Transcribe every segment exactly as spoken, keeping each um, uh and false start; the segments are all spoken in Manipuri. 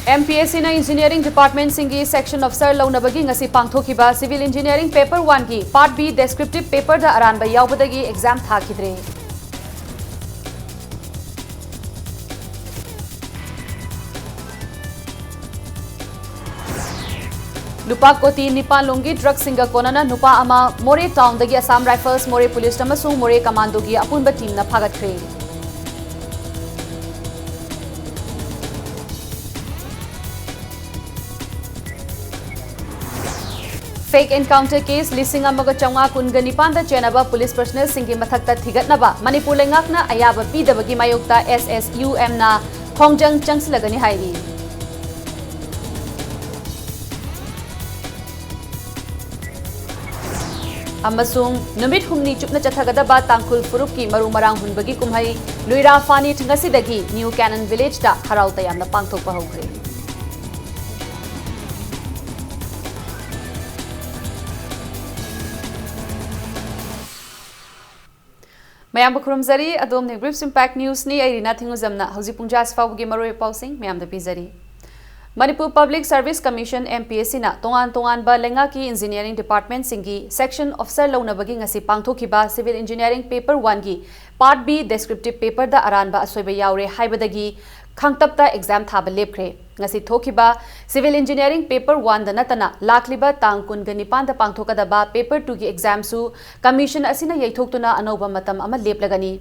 MPSCꯅ Engineering Departmentꯁꯤꯡꯒꯤ Section Officer ꯂꯧꯅꯕꯒꯤ ꯉꯁꯤ ꯄꯥꯡꯊꯣꯛꯈꯤꯕ Civil Engineering Paper Oneꯒꯤ Part B Descriptive Paperꯗ ꯑꯔꯥꯟꯕ ꯌꯥꯎꯕꯗꯒꯤ exam ꯊꯥꯈꯤꯗ꯭ꯔꯦ꯫ ꯂꯨꯄꯥ ꯀꯣꯇꯤ ꯅꯤꯄꯥꯟ ꯂꯣꯝꯒꯤ ꯗ꯭ꯔꯒꯁꯤꯡꯒ ꯀꯣꯟꯅꯅ ꯅꯨꯄꯥ ꯑꯃ ꯃꯣꯔꯦ ꯇꯥꯎꯟꯗꯒꯤ ꯑꯁꯥꯝ ꯔꯥꯏꯐꯜꯁ, ꯃꯣꯔꯦ ꯄꯨꯂꯤꯁ ꯑꯃꯁꯨꯡ ꯃꯣꯔꯦ ꯀꯃꯥꯟꯗꯣꯒꯤ ꯑꯄꯨꯟꯕ ꯇꯤꯝꯅ ꯐꯥꯒꯠꯈ꯭ꯔꯦ꯫ Fake encounter case ꯂꯤꯁꯤꯡ ꯑꯃꯒ ꯆꯥꯝꯃꯉꯥ ꯀꯨꯟꯒ ꯅꯤꯄꯥꯟꯗ ꯆꯦꯟꯅꯕ ꯄꯨꯂꯤꯁ ꯄꯔꯁꯅꯦꯜꯁꯤꯡꯒꯤ ꯃꯊꯛꯇ ꯊꯤꯒꯠꯅꯕ ꯃꯅꯤꯄꯨꯔ ꯂꯩꯉꯥꯛꯅ ꯑꯌꯥꯕ ꯄꯤꯗꯕꯒꯤ ꯃꯥꯌꯣꯛꯇ SSUMꯅ ꯈꯣꯡꯖꯪ ꯆꯪꯁꯤꯜꯂꯒꯅꯤ ꯍꯥꯏꯔꯤ꯫ ꯑꯃꯁꯨꯡ ꯅꯨꯃꯤꯠ ꯍꯨꯝꯅꯤ ꯆꯨꯞꯅ ꯆꯠꯊꯒꯗꯕ ꯇꯥꯡꯈꯨꯜ ꯐꯨꯔꯨꯞꯀꯤ ꯃꯔꯨ ꯃꯔꯥꯡ ꯍꯨꯟꯕꯒꯤ ꯀꯨꯝꯍꯩ ꯂꯨꯏꯔꯥ ꯐꯥꯅꯤꯠ ꯉꯁꯤꯗꯒꯤ ꯅ꯭ꯌꯨ ꯀꯦꯅꯟ ꯚꯤꯂꯦꯖꯇ ꯍꯔꯥꯎ ꯇꯌꯥꯝꯅ ꯄꯥꯡꯊꯣꯛꯄ ꯍꯧꯈ꯭ꯔꯦ꯫ ꯃꯌꯥꯝꯕꯨ ꯈꯨꯔꯨꯝꯖꯔꯤ꯫ ꯑꯗꯣꯝꯅ Brief Impact Newsꯅꯤ꯫ ꯑꯩ ꯔꯤꯅꯥ ꯊꯤꯡꯉꯨꯖꯝꯅ ꯍꯧꯖꯤꯛ ꯄꯨꯡ ꯖꯥꯁꯤ ꯐꯥꯎꯕꯒꯤ ꯃꯔꯨꯑꯣꯏꯕ ꯄꯥꯎꯁꯤꯡ ꯃꯌꯥꯝꯗ ꯄꯤꯖꯔꯤ꯫ ꯃꯅꯤꯄꯨꯔ Public Service Commission, MPSCꯅ ꯇꯣꯉꯥꯟ ꯇꯣꯉꯥꯟꯕ ꯂꯩꯉꯥꯛꯀꯤ engineering departmentꯁꯤꯡꯒꯤ section officer ꯂꯧꯅꯕꯒꯤ ꯉꯁꯤ ꯄꯥꯡꯊꯣꯛꯈꯤꯕ Civil Engineering Paper Oneꯒꯤ Part B Descriptive Paperꯗ ꯑꯔꯥꯟꯕ ꯑꯁꯣꯏꯕ ꯌꯥꯎꯔꯦ ꯍꯥꯏꯕꯗꯒꯤ ꯈꯥꯡꯇꯞꯇ exam ꯊꯥꯕ ꯂꯦꯞꯈ꯭ꯔꯦ꯫ ꯉꯁꯤ ꯊꯣꯛꯈꯤꯕ Civil Engineering Paper Oneꯗ ꯅꯠꯇꯅ ꯂꯥꯛꯂꯤꯕ ꯇꯥꯡ ꯀꯨꯟꯒ ꯅꯤꯄꯥꯟꯗ ꯄꯥꯡꯊꯣꯛꯀꯗꯕ Paper Twoꯒꯤ examꯁꯨ Commission ꯑꯁꯤꯅ ꯌꯩꯊꯣꯛꯇꯨꯅ ꯑꯅꯧꯕ ꯃꯇꯝ ꯑꯃ ꯂꯦꯞꯂꯒꯅꯤ꯫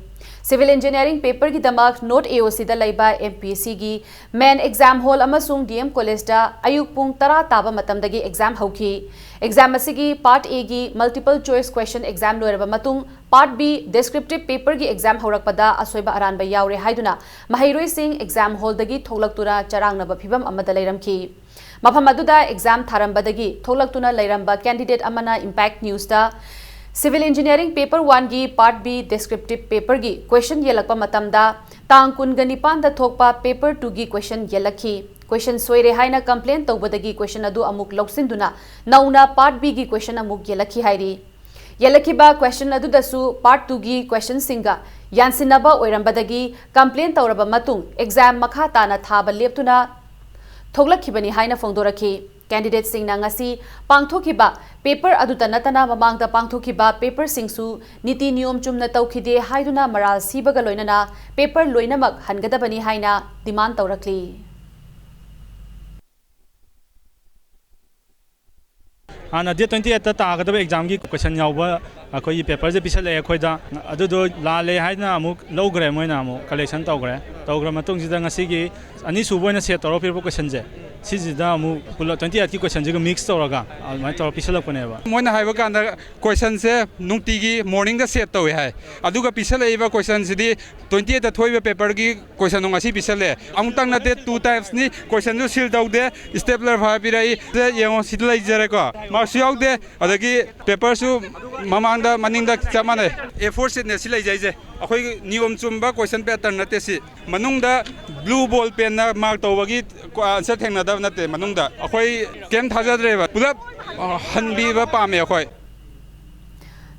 Civil Engineering Paperꯒꯤꯗꯃꯛ North AOCꯗ ꯂꯩꯕ MPSCꯒꯤ Main Exam Hall ꯑꯃꯁꯨꯡ DM Collegeꯇ ꯑꯌꯨꯛ ꯄꯨꯡ ꯇꯔꯥ ꯇꯥꯕ ꯃꯇꯝꯗꯒꯤ exam ꯍꯧꯈꯤ꯫ Exam ꯑꯁꯤꯒꯤ Part Aꯒꯤ Multiple Choice Question exam ꯂꯣꯏꯔꯕ ꯃꯇꯨꯡ, Part B Descriptive Paperꯒꯤ exam ꯍꯧꯔꯛꯄꯗ ꯑꯁꯣꯏꯕ ꯑꯔꯥꯟꯕ ꯌꯥꯎꯔꯦ ꯍꯥꯏꯗꯨꯅ ꯃꯍꯩꯔꯣꯏꯁꯤꯡ exam hallꯗꯒꯤ ꯊꯣꯛꯂꯛꯇꯨꯅ ꯆꯔꯥꯡꯅꯕ ꯐꯤꯚꯝ ꯑꯃꯗ ꯂꯩꯔꯝꯈꯤ꯫ ꯃꯐꯝ ꯑꯗꯨꯗ exam ꯊꯥꯔꯝꯕꯗꯒꯤ ꯊꯣꯛꯂꯛꯇꯨꯅ ꯂꯩꯔꯝꯕ candidate ꯑꯃꯅ Impact Newsꯇ Civil Engineering Paper Oneꯒꯤ Part B Descriptive Paperꯒꯤ question ꯌꯦꯜꯂꯛꯄ ꯃꯇꯝꯗ ꯇꯥꯡ ꯀꯨꯟꯒ ꯅꯤꯄꯥꯟꯗ ꯊꯣꯛꯄ Paper Twoꯒꯤ question ꯌꯦꯜꯂꯛꯈꯤ꯫ Question ꯁꯣꯏꯔꯦ ꯍꯥꯏꯅ complain ꯇꯧꯕꯗꯒꯤ question ꯑꯗꯨ ꯑꯃꯨꯛ ꯂꯧꯁꯤꯟꯗꯨꯅ ꯅꯧꯅ Part Bꯒꯤ question ꯑꯃꯨꯛ ꯌꯦꯜꯂꯛꯈꯤ ꯍꯥꯏꯔꯤ꯫ ꯌꯦꯜꯂꯛꯈꯤꯕ question ꯑꯗꯨꯗꯁꯨ Part Twoꯒꯤ questionꯁꯤꯡꯒ ꯌꯥꯟꯁꯤꯟꯅꯕ ꯑꯣꯏꯔꯝꯕꯗꯒꯤ complain ꯇꯧꯔꯕ ꯃꯇꯨꯡ exam ꯃꯈꯥ ꯇꯥꯅ ꯊꯥꯕ ꯂꯦꯞꯇꯨꯅ ꯊꯣꯛꯂꯛꯈꯤꯕꯅꯤ ꯍꯥꯏꯅ ꯐꯣꯡꯗꯣꯔꯛꯈꯤ꯫ ꯀꯦꯟꯗꯤꯗꯦꯠꯁꯤꯡꯅ ꯉꯁꯤ ꯄꯥꯡꯊꯣꯛꯈꯤꯕ ꯄꯦꯄꯔ ꯑꯗꯨꯇ ꯅꯠꯇꯅ ꯃꯃꯥꯡꯗ ꯄꯥꯡꯊꯣꯛꯈꯤꯕ ꯄꯦꯄꯔꯁꯤꯡꯁꯨ ꯅꯤꯇꯤ ꯅꯤꯌꯣꯝ ꯆꯨꯝꯅ ꯇꯧꯈꯤꯗꯦ ꯍꯥꯏꯗꯨꯅ ꯃꯔꯥꯜ ꯁꯤꯕꯒ ꯂꯣꯏꯅꯅ ꯄꯦꯄꯔ ꯂꯣꯏꯅꯃꯛ ꯍꯟꯒꯗꯕꯅꯤ ꯍꯥꯏꯅ ꯗꯤꯃꯥꯟ ꯇꯧꯔꯛꯂꯤ꯫ ꯍꯥꯟꯅ ꯗꯦꯠ ꯇ꯭ꯋꯦꯟꯇꯤ ꯑꯩꯠꯇ ꯇꯥꯒꯗꯕ ꯑꯦꯛꯖꯥꯝꯒꯤ ꯀꯣꯏꯁꯟ ꯌꯥꯎꯕ ꯑꯩꯈꯣꯏꯒꯤ ꯄꯦꯄꯔꯁꯦ ꯄꯤꯁꯜꯂꯛꯑꯦ ꯑꯩꯈꯣꯏꯗ꯫ ꯑꯗꯨꯗꯣ ꯂꯥꯜꯂꯦ ꯍꯥꯏꯗꯅ ꯑꯃꯨꯛ ꯂꯧꯈ꯭ꯔꯦ, ꯃꯣꯏꯅ ꯑꯃꯨꯛ ꯀꯂꯦꯛꯁꯟ ꯇꯧꯈ꯭ꯔꯦ꯫ ꯇꯧꯈ꯭ꯔ ꯃꯇꯨꯡꯁꯤꯗ ꯉꯁꯤꯒꯤ ꯑꯅꯤꯁꯨꯕ ꯑꯣꯏꯅ ꯁꯦꯠ ꯇꯧꯔ ꯄꯤꯔꯛꯄ ꯀꯣꯏꯁꯟꯁꯦ, ꯁꯤꯁꯤꯗ ꯑꯃꯨꯛ ꯄꯨꯂꯞ ꯇ꯭ꯋꯦꯟꯇꯤ ꯑꯩꯠꯀꯤ ꯀꯣꯏꯁꯟꯁꯤꯒ ꯃꯤꯛꯁ ꯇꯧꯔꯒ ꯑꯗꯨꯃꯥꯏꯅ ꯇꯧꯔ ꯄꯤꯁꯜꯂꯛꯄꯅꯦꯕ꯫ ꯃꯣꯏꯅ ꯍꯥꯏꯕ ꯀꯥꯟꯗ ꯀꯣꯏꯁꯟꯁꯦ ꯅꯨꯡꯇꯤꯒꯤ ꯃꯣꯔꯅꯤꯡꯗ ꯁꯦꯠ ꯇꯧꯋꯦ ꯍꯥꯏ, ꯑꯗꯨꯒ ꯄꯤꯁꯜꯂꯛꯏꯕ ꯀꯣꯏꯁꯟꯁꯤꯗꯤ ꯇ꯭ꯋꯦꯟꯇꯤ ꯑꯩꯠꯇ ꯊꯣꯛꯏꯕ ꯄꯦꯄꯔꯒꯤ ꯀꯣꯏꯁꯟꯗꯣ ꯉꯁꯤ ꯄꯤꯁꯜꯂꯦ꯫ ꯑꯃꯨꯛꯇꯪ ꯅꯠꯇꯦ, ꯇꯨ ꯇꯥꯏꯝꯁꯅꯤ꯫ ꯀꯣꯏꯁꯟꯁꯨ ꯁꯤꯜ ꯇꯧꯗꯦ, ꯁ꯭ꯇꯦꯄꯂꯔ ꯐꯥꯏꯚ ꯄꯤꯔꯛꯏ꯫ ꯁꯦ ꯌꯦꯡꯉꯣ, ꯁꯤꯗ ꯂꯩꯖꯔꯦꯀꯣ, ꯃꯥꯔꯛꯁꯨ ꯌꯥꯎꯗꯦ, ꯑꯗꯒꯤ ꯄꯦꯄꯔꯁꯨ ꯃꯃꯥꯡꯗ ꯃꯅꯤꯡꯗ ꯆꯞ ꯃꯥꯟꯅꯩ꯫ ꯑꯦ ꯐꯣꯔ ꯁꯤꯠꯅꯦ ꯁꯤ ꯂꯩꯖꯩꯁꯦ, ꯑꯩꯈꯣꯏ ꯅꯤꯌꯣꯝ ꯆꯨꯝꯕ ꯀꯣꯏꯁꯟ ꯄꯦꯇꯔꯟ ꯅꯠꯇꯦ ꯁꯤ꯫ ꯃꯅꯨꯡꯗ ꯕ꯭ꯂꯨ ꯕꯣꯜ ꯄꯦꯟꯅ ꯃꯥꯔꯛ ꯇꯧꯕꯒꯤ ꯑꯟꯁꯔ ꯊꯦꯡꯅꯗꯕ ꯅꯠꯇꯦ꯫ ꯃꯅꯨꯡꯗ ꯑꯩꯈꯣꯏ ꯀꯩꯝ ꯊꯥꯖꯗ꯭ꯔꯦꯕ, ꯄꯨꯂꯞ ꯍꯟꯕꯤꯕ ꯄꯥꯝꯃꯦ ꯑꯩꯈꯣꯏ꯫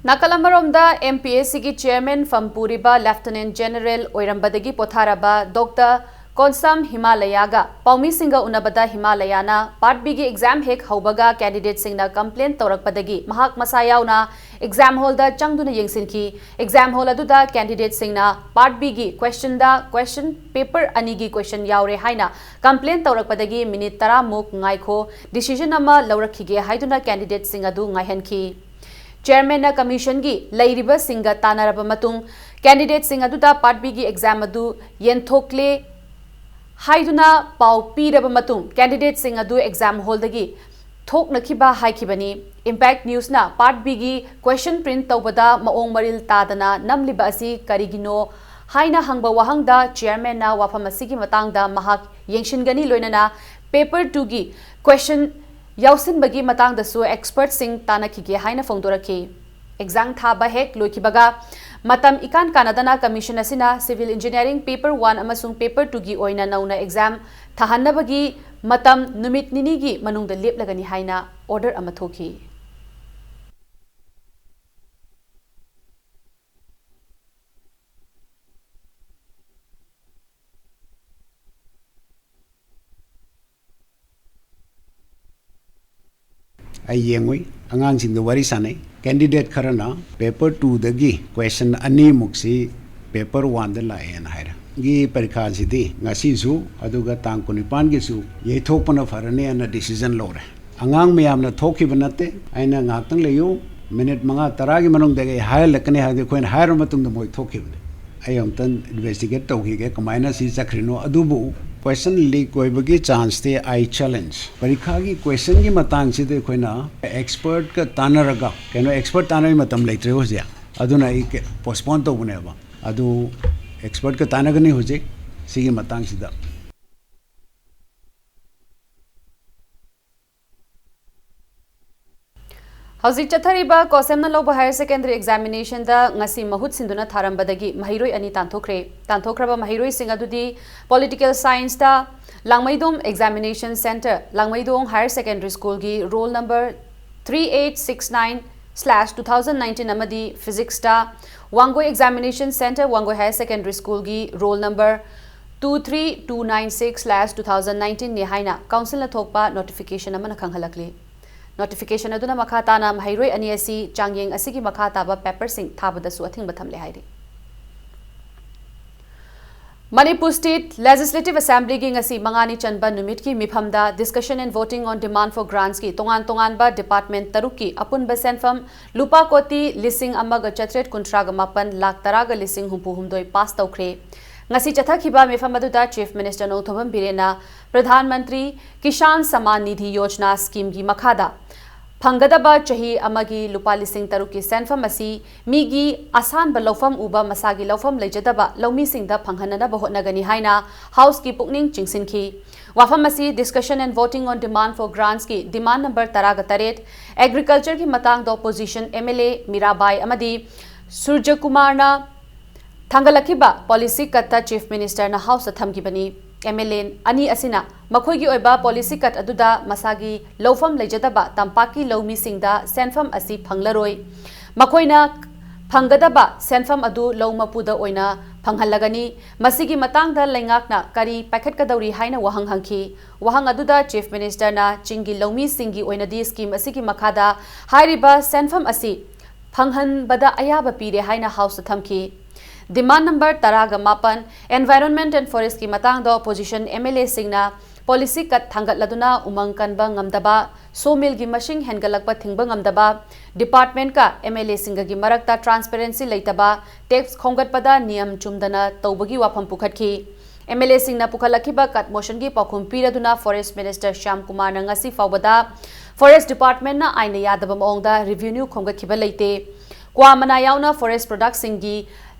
ꯅꯥꯀꯜ ꯑꯃꯔꯣꯝꯗ, ꯑꯦꯝ ꯄꯤ ꯑꯦꯁ ꯁꯤꯒꯤ ꯆꯤꯌꯔꯃꯦꯟ ꯐꯝ ꯄꯨꯔꯤꯕ ꯂꯦꯐꯇꯤꯅꯦꯟꯠ ꯖꯦꯅꯔꯦꯜ ꯑꯣꯏꯔꯝꯕꯗꯒꯤ ꯄꯣꯊꯥꯔꯕ ꯗꯣꯛꯇꯔ ꯀꯣꯟꯁꯥꯝ ꯍꯤꯃꯥꯂꯌꯥꯒ ꯄꯥꯎꯃꯤꯁꯤꯡꯒ ꯎꯅꯕꯗ ꯍꯤꯃꯥꯂꯌꯥꯅ ꯄꯥꯔꯠ ꯕꯤꯒꯤ ꯑꯦꯛꯖꯥꯝ ꯍꯦꯛ ꯍꯧꯕꯒ ꯀꯦꯟꯗꯤꯗꯦꯠꯁꯤꯡꯅ ꯀꯝꯄ꯭ꯂꯦꯟ ꯇꯧꯔꯛꯄꯗꯒꯤ ꯃꯍꯥꯛ ꯃꯁꯥ ꯌꯥꯎꯅ ꯑꯦꯛꯖꯥꯝ ꯍꯣꯜꯗ ꯆꯪꯗꯨꯅ ꯌꯦꯡꯁꯤꯟꯈꯤ꯫ ꯑꯦꯛꯖꯥꯝ ꯍꯣꯜ ꯑꯗꯨꯗ ꯀꯦꯟꯗꯤꯗꯦꯠꯁꯤꯡꯅ ꯄꯥꯔꯠ ꯕꯤꯒꯤ ꯀꯣꯏꯁꯟꯗ ꯀꯣꯏꯁꯟ ꯄꯦꯄꯔ ꯑꯅꯤꯒꯤ ꯀꯣꯏꯁꯟ ꯌꯥꯎꯔꯦ ꯍꯥꯏꯅ ꯀꯝꯄ꯭ꯂꯦꯟ ꯇꯧꯔꯛꯄꯗꯒꯤ ꯃꯤꯅꯤꯠ ꯇꯔꯥꯃꯨꯛ ꯉꯥꯏꯈꯣ, ꯗꯤꯁꯤꯖꯟ ꯑꯃ ꯂꯧꯔꯛꯈꯤꯒꯦ ꯍꯥꯏꯗꯨꯅ ꯀꯦꯟꯗꯤꯗꯦꯠꯁꯤꯡ ꯑꯗꯨ ꯉꯥꯏꯍꯟꯈꯤ꯫ ꯆꯤꯌꯔꯃꯦꯟꯅ ꯀꯃꯤꯁꯟꯒꯤ ꯂꯩꯔꯤꯕꯁꯤꯡꯒ ꯇꯥꯟꯅꯔꯕ ꯃꯇꯨꯡ, ꯀꯦꯟꯗꯤꯗꯦꯠꯁꯤꯡ ꯑꯗꯨꯗ ꯄꯥꯔꯠ ꯕꯤꯒꯤ ꯑꯦꯛꯖꯥꯝ ꯑꯗꯨ ꯌꯦꯟꯊꯣꯛꯂꯦ ꯍꯥꯏꯗꯨꯅ ꯄꯥꯎ ꯄꯤꯔꯕ ꯃꯇꯨꯡ, ꯀꯦꯟꯗꯤꯗꯦꯠꯁꯤꯡ ꯑꯗꯨ ꯑꯦꯛꯖꯥꯝ ꯍꯣꯜꯗꯒꯤ ꯊꯣꯛꯅꯈꯤꯕ ꯍꯥꯏꯈꯤꯕꯅꯤ꯫ ꯏꯝꯄꯦꯛ ꯅ꯭ꯌꯨꯁꯅ ꯄꯥꯔꯠ ꯕꯤꯒꯤ ꯀꯣꯏꯁꯟ ꯄ꯭ꯔꯤꯟꯠ ꯇꯧꯕꯗ ꯃꯑꯣꯡ ꯃꯔꯤꯜ ꯇꯥꯗꯅ ꯅꯝꯂꯤꯕ ꯑꯁꯤ ꯀꯔꯤꯒꯤꯅꯣ ꯍꯥꯏꯅ ꯍꯪꯕ ꯋꯥꯍꯪꯗ ꯆꯤꯌꯔꯃꯦꯟꯅ ꯋꯥꯐꯝ ꯑꯁꯤꯒꯤ ꯃꯇꯥꯡꯗ ꯃꯍꯥꯛ ꯌꯦꯡꯁꯤꯟꯒꯅꯤ, ꯂꯣꯏꯅꯅ ꯄꯦꯄꯔ ꯇꯨꯒꯤ ꯀꯣꯏꯁꯟ ꯌꯥꯎꯁꯤꯟꯕꯒꯤ ꯃꯇꯥꯡꯗꯁꯨ ꯑꯦꯛꯁꯄꯔꯠꯁꯤꯡ ꯇꯥꯟꯅꯈꯤꯒꯦ ꯍꯥꯏꯅ ꯐꯣꯡꯗꯣꯔꯛꯈꯤ꯫ ꯑꯦꯛꯖꯥꯝ ꯊꯥꯕ ꯍꯦꯛ ꯂꯣꯏꯈꯤꯕꯒ ꯃꯇꯝ ꯏꯀꯥꯟ ꯀꯥꯟꯅꯗꯅ ꯀꯃꯤꯁꯟ ꯑꯁꯤꯅ ꯁꯤꯚꯤꯜ ꯏꯟꯖꯤꯅꯤꯌꯥꯔꯤꯡ ꯄꯦꯄꯔ ꯋꯥꯟ ꯑꯃꯁꯨꯡ ꯄꯦꯄꯔ ꯇꯨꯒꯤ ꯑꯣꯏꯅ ꯅꯧꯅ ꯑꯦꯛꯖꯥꯝ ꯊꯥꯍꯟꯅꯕꯒꯤ ꯃꯇꯝ ꯅꯨꯃꯤꯠ ꯅꯤꯅꯤꯒꯤ ꯃꯅꯨꯡꯗ ꯂꯦꯞꯂꯒꯅꯤ ꯍꯥꯏꯅ ꯑꯣꯔꯗꯔ ꯑꯃ ꯊꯣꯛꯈꯤ꯫ ꯑꯩ ꯌꯦꯡꯉꯨꯏ, ꯑꯉꯥꯡꯁꯤꯡꯗ ꯋꯥꯔꯤ ꯁꯥꯟꯅꯩ꯫ ꯀꯦꯟꯗꯤꯗꯦꯠ ꯈꯔꯅ ꯄꯦꯄꯔ ꯇꯨꯗꯒꯤ ꯀꯣꯏꯁꯟ ꯑꯅꯤꯃꯨꯛꯁꯤ ꯄꯦꯄꯔ ꯋꯥꯟꯗ ꯂꯥꯛꯑꯦꯅ ꯍꯥꯏꯔꯦ꯫ ꯒꯤ ꯄꯔꯤꯈꯥꯁꯤꯗꯤ ꯉꯁꯤꯁꯨ ꯑꯗꯨꯒ ꯇꯥꯡ ꯀꯨꯟꯅꯤꯄꯥꯟꯒꯤꯁꯨ ꯌꯩꯊꯣꯛꯄꯅ ꯐꯔꯅꯤ ꯍꯥꯏꯅ ꯗꯤꯁꯤꯖꯟ ꯂꯧꯔꯦ꯫ ꯑꯉꯥꯡ ꯃꯌꯥꯝꯅ ꯊꯣꯛꯈꯤꯕ ꯅꯠꯇꯦ꯫ ꯑꯩꯅ ꯉꯥꯏꯍꯥꯛꯇꯪ ꯂꯩꯌꯨ, ꯃꯤꯅꯤꯠ ꯃꯉꯥ ꯇꯔꯥꯒꯤ ꯃꯅꯨꯡꯗꯒꯤ ꯑꯩ ꯍꯥꯏꯍꯜꯂꯛꯀꯅꯤ ꯍꯥꯏꯕꯗꯤ ꯑꯩꯈꯣꯏꯅ ꯍꯥꯏꯔꯕ ꯃꯇꯨꯡꯗ ꯃꯣꯏ ꯊꯣꯛꯈꯤꯕꯅꯤ꯫ ꯑꯩ ꯑꯃꯨꯛꯇꯪ ꯏꯟꯚꯦꯁꯇꯤꯒꯦꯠ ꯇꯧꯈꯤꯒꯦ ꯀꯃꯥꯏꯅ ꯁꯤ ꯆꯠꯈ꯭ꯔꯤꯅꯣ꯫ ꯑꯗꯨꯕꯨ ꯀꯣꯏꯁꯟ ꯂꯤꯛ ꯑꯣꯏꯕꯒꯤ ꯆꯥꯟꯁꯇꯤ ꯑꯥꯏ ꯆꯦꯂꯦꯟꯖ꯫ ꯄꯔꯤꯈꯥꯒꯤ ꯀꯣꯏꯁꯟꯒꯤ ꯃꯇꯥꯡꯁꯤꯗ ꯑꯩꯈꯣꯏꯅ ꯑꯦꯛꯁꯄꯔꯠꯀ ꯇꯥꯟꯅꯔꯒ, ꯀꯩꯅꯣ, ꯑꯦꯛꯁꯄꯔꯠ ꯇꯥꯟꯅꯕꯒꯤ ꯃꯇꯝ ꯂꯩꯇ꯭ꯔꯦ ꯍꯧꯖꯤꯛ, ꯑꯗꯨꯅ ꯑꯩ ꯄꯣꯁꯄꯣꯟ ꯇꯧꯕꯅꯦꯕ꯫ ꯑꯗꯨ ꯑꯦꯛꯁꯄꯔꯠꯀ ꯇꯥꯟꯅꯒꯅꯤ ꯍꯧꯖꯤꯛ ꯁꯤꯒꯤ ꯃꯇꯥꯡꯁꯤꯗ꯫ ꯍꯧꯖꯤꯛ ꯆꯠꯊꯔꯤꯕ ꯀꯣꯁꯦꯝꯅ ꯂꯧꯕ ꯍꯥꯌꯔ ꯁꯦꯀꯦꯟꯗꯔꯤ ꯑꯦꯛꯖꯥꯃꯤꯅꯦꯁꯟꯗ ꯉꯁꯤ ꯃꯍꯨꯠ ꯁꯤꯟꯗꯨꯅ ꯊꯥꯔꯝꯕꯗꯒꯤ ꯃꯍꯩꯔꯣꯏ ꯑꯅꯤ ꯇꯥꯟꯊꯣꯛꯈ꯭ꯔꯦ꯫ ꯇꯥꯟꯊꯣꯛꯈ꯭ꯔꯕ ꯃꯍꯩꯔꯣꯏꯁꯤꯡ ꯑꯗꯨꯗꯤ ꯄꯣꯂꯤꯇꯤꯀꯦꯜ ꯁꯥꯏꯟꯁꯇ Langmeidong examination centre, Langmeidong higher secondary ꯁ꯭ꯀꯨꯜꯒꯤ roll number three eight six nine slash two thousand nineteen ꯑꯃꯗꯤ ꯐꯤꯖꯤꯛꯁꯇ Wangoi examination centre, Wangoi higher secondary ꯁ꯭ꯀꯨꯜꯒꯤ roll number two three two nine six slash two thousand nineteen ꯅꯤ ꯍꯥꯏꯅ ꯀꯥꯎꯟꯁꯤꯜꯅ ꯊꯣꯛꯄ ꯅꯣꯇꯤꯐꯤꯀꯦꯁꯟ ꯑꯃꯅ ꯈꯪꯍꯜꯂꯛꯂꯤ꯫ ꯅꯣꯇꯤꯐꯤꯀꯦꯁꯟ ꯑꯗꯨꯅ ꯃꯈꯥ ꯇꯥꯅ ꯃꯍꯩꯔꯣꯏ ꯑꯅꯤ ꯑꯁꯤ ꯆꯥꯡꯌꯦꯡ ꯑꯁꯤꯒꯤ ꯃꯈꯥ ꯇꯥꯕ ꯄꯦꯄꯔꯁꯤꯡ ꯊꯥꯕꯗꯁꯨ ꯑꯊꯤꯡꯕ ꯊꯝꯂꯦ ꯍꯥꯏꯔꯤ꯫ ꯃꯅꯤꯄꯨꯔ ꯁ꯭ꯇꯦꯠ ꯂꯦꯖꯤꯁꯂꯦꯇꯤꯚ ꯑꯦꯁꯦꯝꯕ꯭ꯂꯤꯒꯤ ꯉꯁꯤ ꯃꯉꯥꯅꯤ ꯆꯟꯕ ꯅꯨꯃꯤꯠꯀꯤ ꯃꯤꯐꯝꯗ Discussion and Voting on Demand for Grants ꯀꯤ ꯇꯣꯉꯥꯟ ꯇꯣꯉꯥꯟꯕ ꯗꯤꯄꯥꯔꯠꯃꯦꯟ ꯇꯔꯨꯛꯀꯤ ꯑꯄꯨꯟꯕ ꯁꯦꯟꯐꯝ ꯂꯨꯄꯥ ꯀꯣꯇꯤ ꯂꯤꯁꯤꯡ ꯑꯃꯒ ꯆꯥꯇ꯭ꯔꯦꯠ ꯀꯨꯟꯊ꯭ꯔꯥꯒ ꯃꯥꯄꯟ ꯂꯥꯈ ꯇꯔꯥꯒ ꯂꯤꯁꯤꯡ ꯍꯨꯝꯐꯨ ꯍꯨꯝꯗꯣꯏ ꯄꯥꯁ ꯇꯧꯈ꯭ꯔꯦ꯫ ꯉꯁꯤ ꯆꯠꯊꯈꯤꯕ ꯃꯤꯐꯝ ꯑꯗꯨꯗ ꯆꯤꯐ ꯃꯤꯅꯤꯁꯇꯔ ꯅꯣꯡꯊꯣꯝꯕꯝ ꯕꯤꯔꯦꯟꯅ ꯄ꯭ꯔꯙꯥꯟ ꯃꯟꯇ꯭ꯔꯤ ꯀꯤꯁꯥꯟ ꯁꯃꯥꯟ ꯅꯤꯙꯤ ꯌꯣꯖꯅꯥ ꯁ꯭ꯀꯤꯝꯒꯤ ꯃꯈꯥꯗ ꯐꯪꯒꯗꯕ ꯆꯍꯤ ꯑꯃꯒꯤ ꯂꯨꯄꯥ ꯂꯤꯁꯤꯡ ꯇꯔꯨꯛꯀꯤ ꯁꯦꯟꯐꯝ ꯑꯁꯤ ꯃꯤꯒꯤ ꯑꯁꯥꯟꯕ ꯂꯧꯐꯝ ꯎꯕ ꯃꯁꯥꯒꯤ ꯂꯧꯐꯝ ꯂꯩꯖꯗꯕ ꯂꯧꯃꯤꯁꯤꯡꯗ ꯐꯪꯍꯟꯅꯅꯕ ꯍꯣꯠꯅꯒꯅꯤ ꯍꯥꯏꯅ ꯍꯥꯎꯁꯀꯤ ꯄꯨꯛꯅꯤꯡ ꯆꯤꯡꯁꯤꯟꯈꯤ꯫ ꯋꯥꯐꯝ ꯑꯁꯤ Discussion and Voting on Demand for Grants ꯀꯤ ꯗꯤꯃꯥꯟ ꯅꯝꯕꯔ ꯇꯔꯥꯒ ꯇꯔꯦꯠ, ꯑꯦꯒ꯭ꯔꯤꯀꯜꯆꯔꯒꯤ ꯃꯇꯥꯡꯗ opposition M L A Mirabai ꯑꯃꯗꯤ ꯁꯨꯔꯖꯀꯨꯃꯥꯔꯅ ꯊꯥꯡꯒꯠꯂꯛꯈꯤꯕ ꯄꯣꯂꯤꯁꯤ ꯀꯠꯇ ꯆꯤꯐ ꯃꯤꯅꯤꯁꯇꯔꯅ ꯍꯥꯎꯁꯇ ꯊꯝꯈꯤꯕꯅꯤ꯫ ꯑꯦꯝ ꯑꯦꯜ ꯑꯦ ꯑꯅꯤ ꯑꯁꯤꯅ ꯃꯈꯣꯏꯒꯤ ꯑꯣꯏꯕ ꯄꯣꯂꯤꯁꯤ ꯀꯠ ꯑꯗꯨꯗ ꯃꯁꯥꯒꯤ ꯂꯧꯐꯝ ꯂꯩꯖꯗꯕ ꯇꯝꯄꯥꯛꯀꯤ ꯂꯧꯃꯤꯁꯤꯡꯗ ꯁꯦꯟꯐꯝ ꯑꯁꯤ ꯐꯪꯂꯔꯣꯏ꯫ ꯃꯈꯣꯏꯅ ꯐꯪꯒꯗꯕ ꯁꯦꯟꯐꯝ ꯑꯗꯨ ꯂꯧ ꯃꯄꯨꯗ ꯑꯣꯏꯅ ꯐꯪꯍꯜꯂꯒꯅꯤ꯫ ꯃꯁꯤꯒꯤ ꯃꯇꯥꯡꯗ ꯂꯩꯉꯥꯛꯅ ꯀꯔꯤ ꯄꯥꯏꯈꯠꯀꯗꯧꯔꯤ ꯍꯥꯏꯅ ꯋꯥꯍꯪ ꯍꯪꯈꯤ꯫ ꯋꯥꯍꯪ ꯑꯗꯨꯗ Chief Minister ꯅ ꯆꯤꯡꯒꯤ ꯂꯧꯃꯤꯁꯤꯡꯒꯤ ꯑꯣꯏꯅꯗꯤ scheme ꯑꯁꯤꯒꯤ ꯃꯈꯥꯗ ꯍꯥꯏꯔꯤꯕ ꯁꯦꯟꯐꯝ ꯑꯁꯤ ꯐꯪꯍꯟꯕꯗ ꯑꯌꯥꯕ ꯄꯤꯔꯦ ꯍꯥꯏꯅ House ꯇ ꯊꯝꯈꯤ꯫ Demand number ꯇꯔꯥꯒ ꯃꯥꯄꯟ, Environment and Forest ꯀꯤ ꯃꯇꯥꯡꯗ opposition M L A ꯁꯤꯡꯅ policy cut ꯊꯥꯡꯒꯠꯂꯗꯨꯅ ꯎꯃꯪ ꯀꯟꯕ ꯉꯝꯗꯕ, sawmill ꯒꯤ ꯃꯁꯤꯡ ꯍꯦꯟꯒꯠꯂꯛꯄ ꯊꯤꯡꯕ ꯉꯝꯗꯕ, department ꯀ M L A ꯁꯤꯡꯒꯒꯤ ꯃꯔꯛꯇ transparency ꯂꯩꯇꯕ, tax ꯈꯣꯝꯒꯠꯄꯗ ꯅꯤꯌꯝ ꯆꯨꯝꯗꯅ ꯇꯧꯕꯒꯤ ꯋꯥꯐꯝ ꯄꯨꯈꯠꯈꯤ꯫ M L A ꯁꯤꯡꯅ ꯄꯨꯈꯠꯂꯛꯈꯤꯕ cut motion ꯒꯤ ꯄꯥꯎꯈꯨꯝ ꯄꯤꯔꯗꯨꯅ Forest Minister ꯁ꯭ꯌꯥꯝ ꯀꯨꯃꯥꯔꯅ ꯉꯁꯤ ꯐꯥꯎꯕꯗ Forest Department ꯅ ꯑꯥꯏꯟꯅ ꯌꯥꯗꯕ ꯃꯑꯣꯡꯗ revenue ꯈꯣꯝꯒꯠꯈꯤꯕ ꯂꯩꯇꯦ꯫ ꯀ꯭ꯋꯥ ꯃꯅꯥ ꯌꯥꯎꯅ forest product ꯁꯤꯡꯒꯤ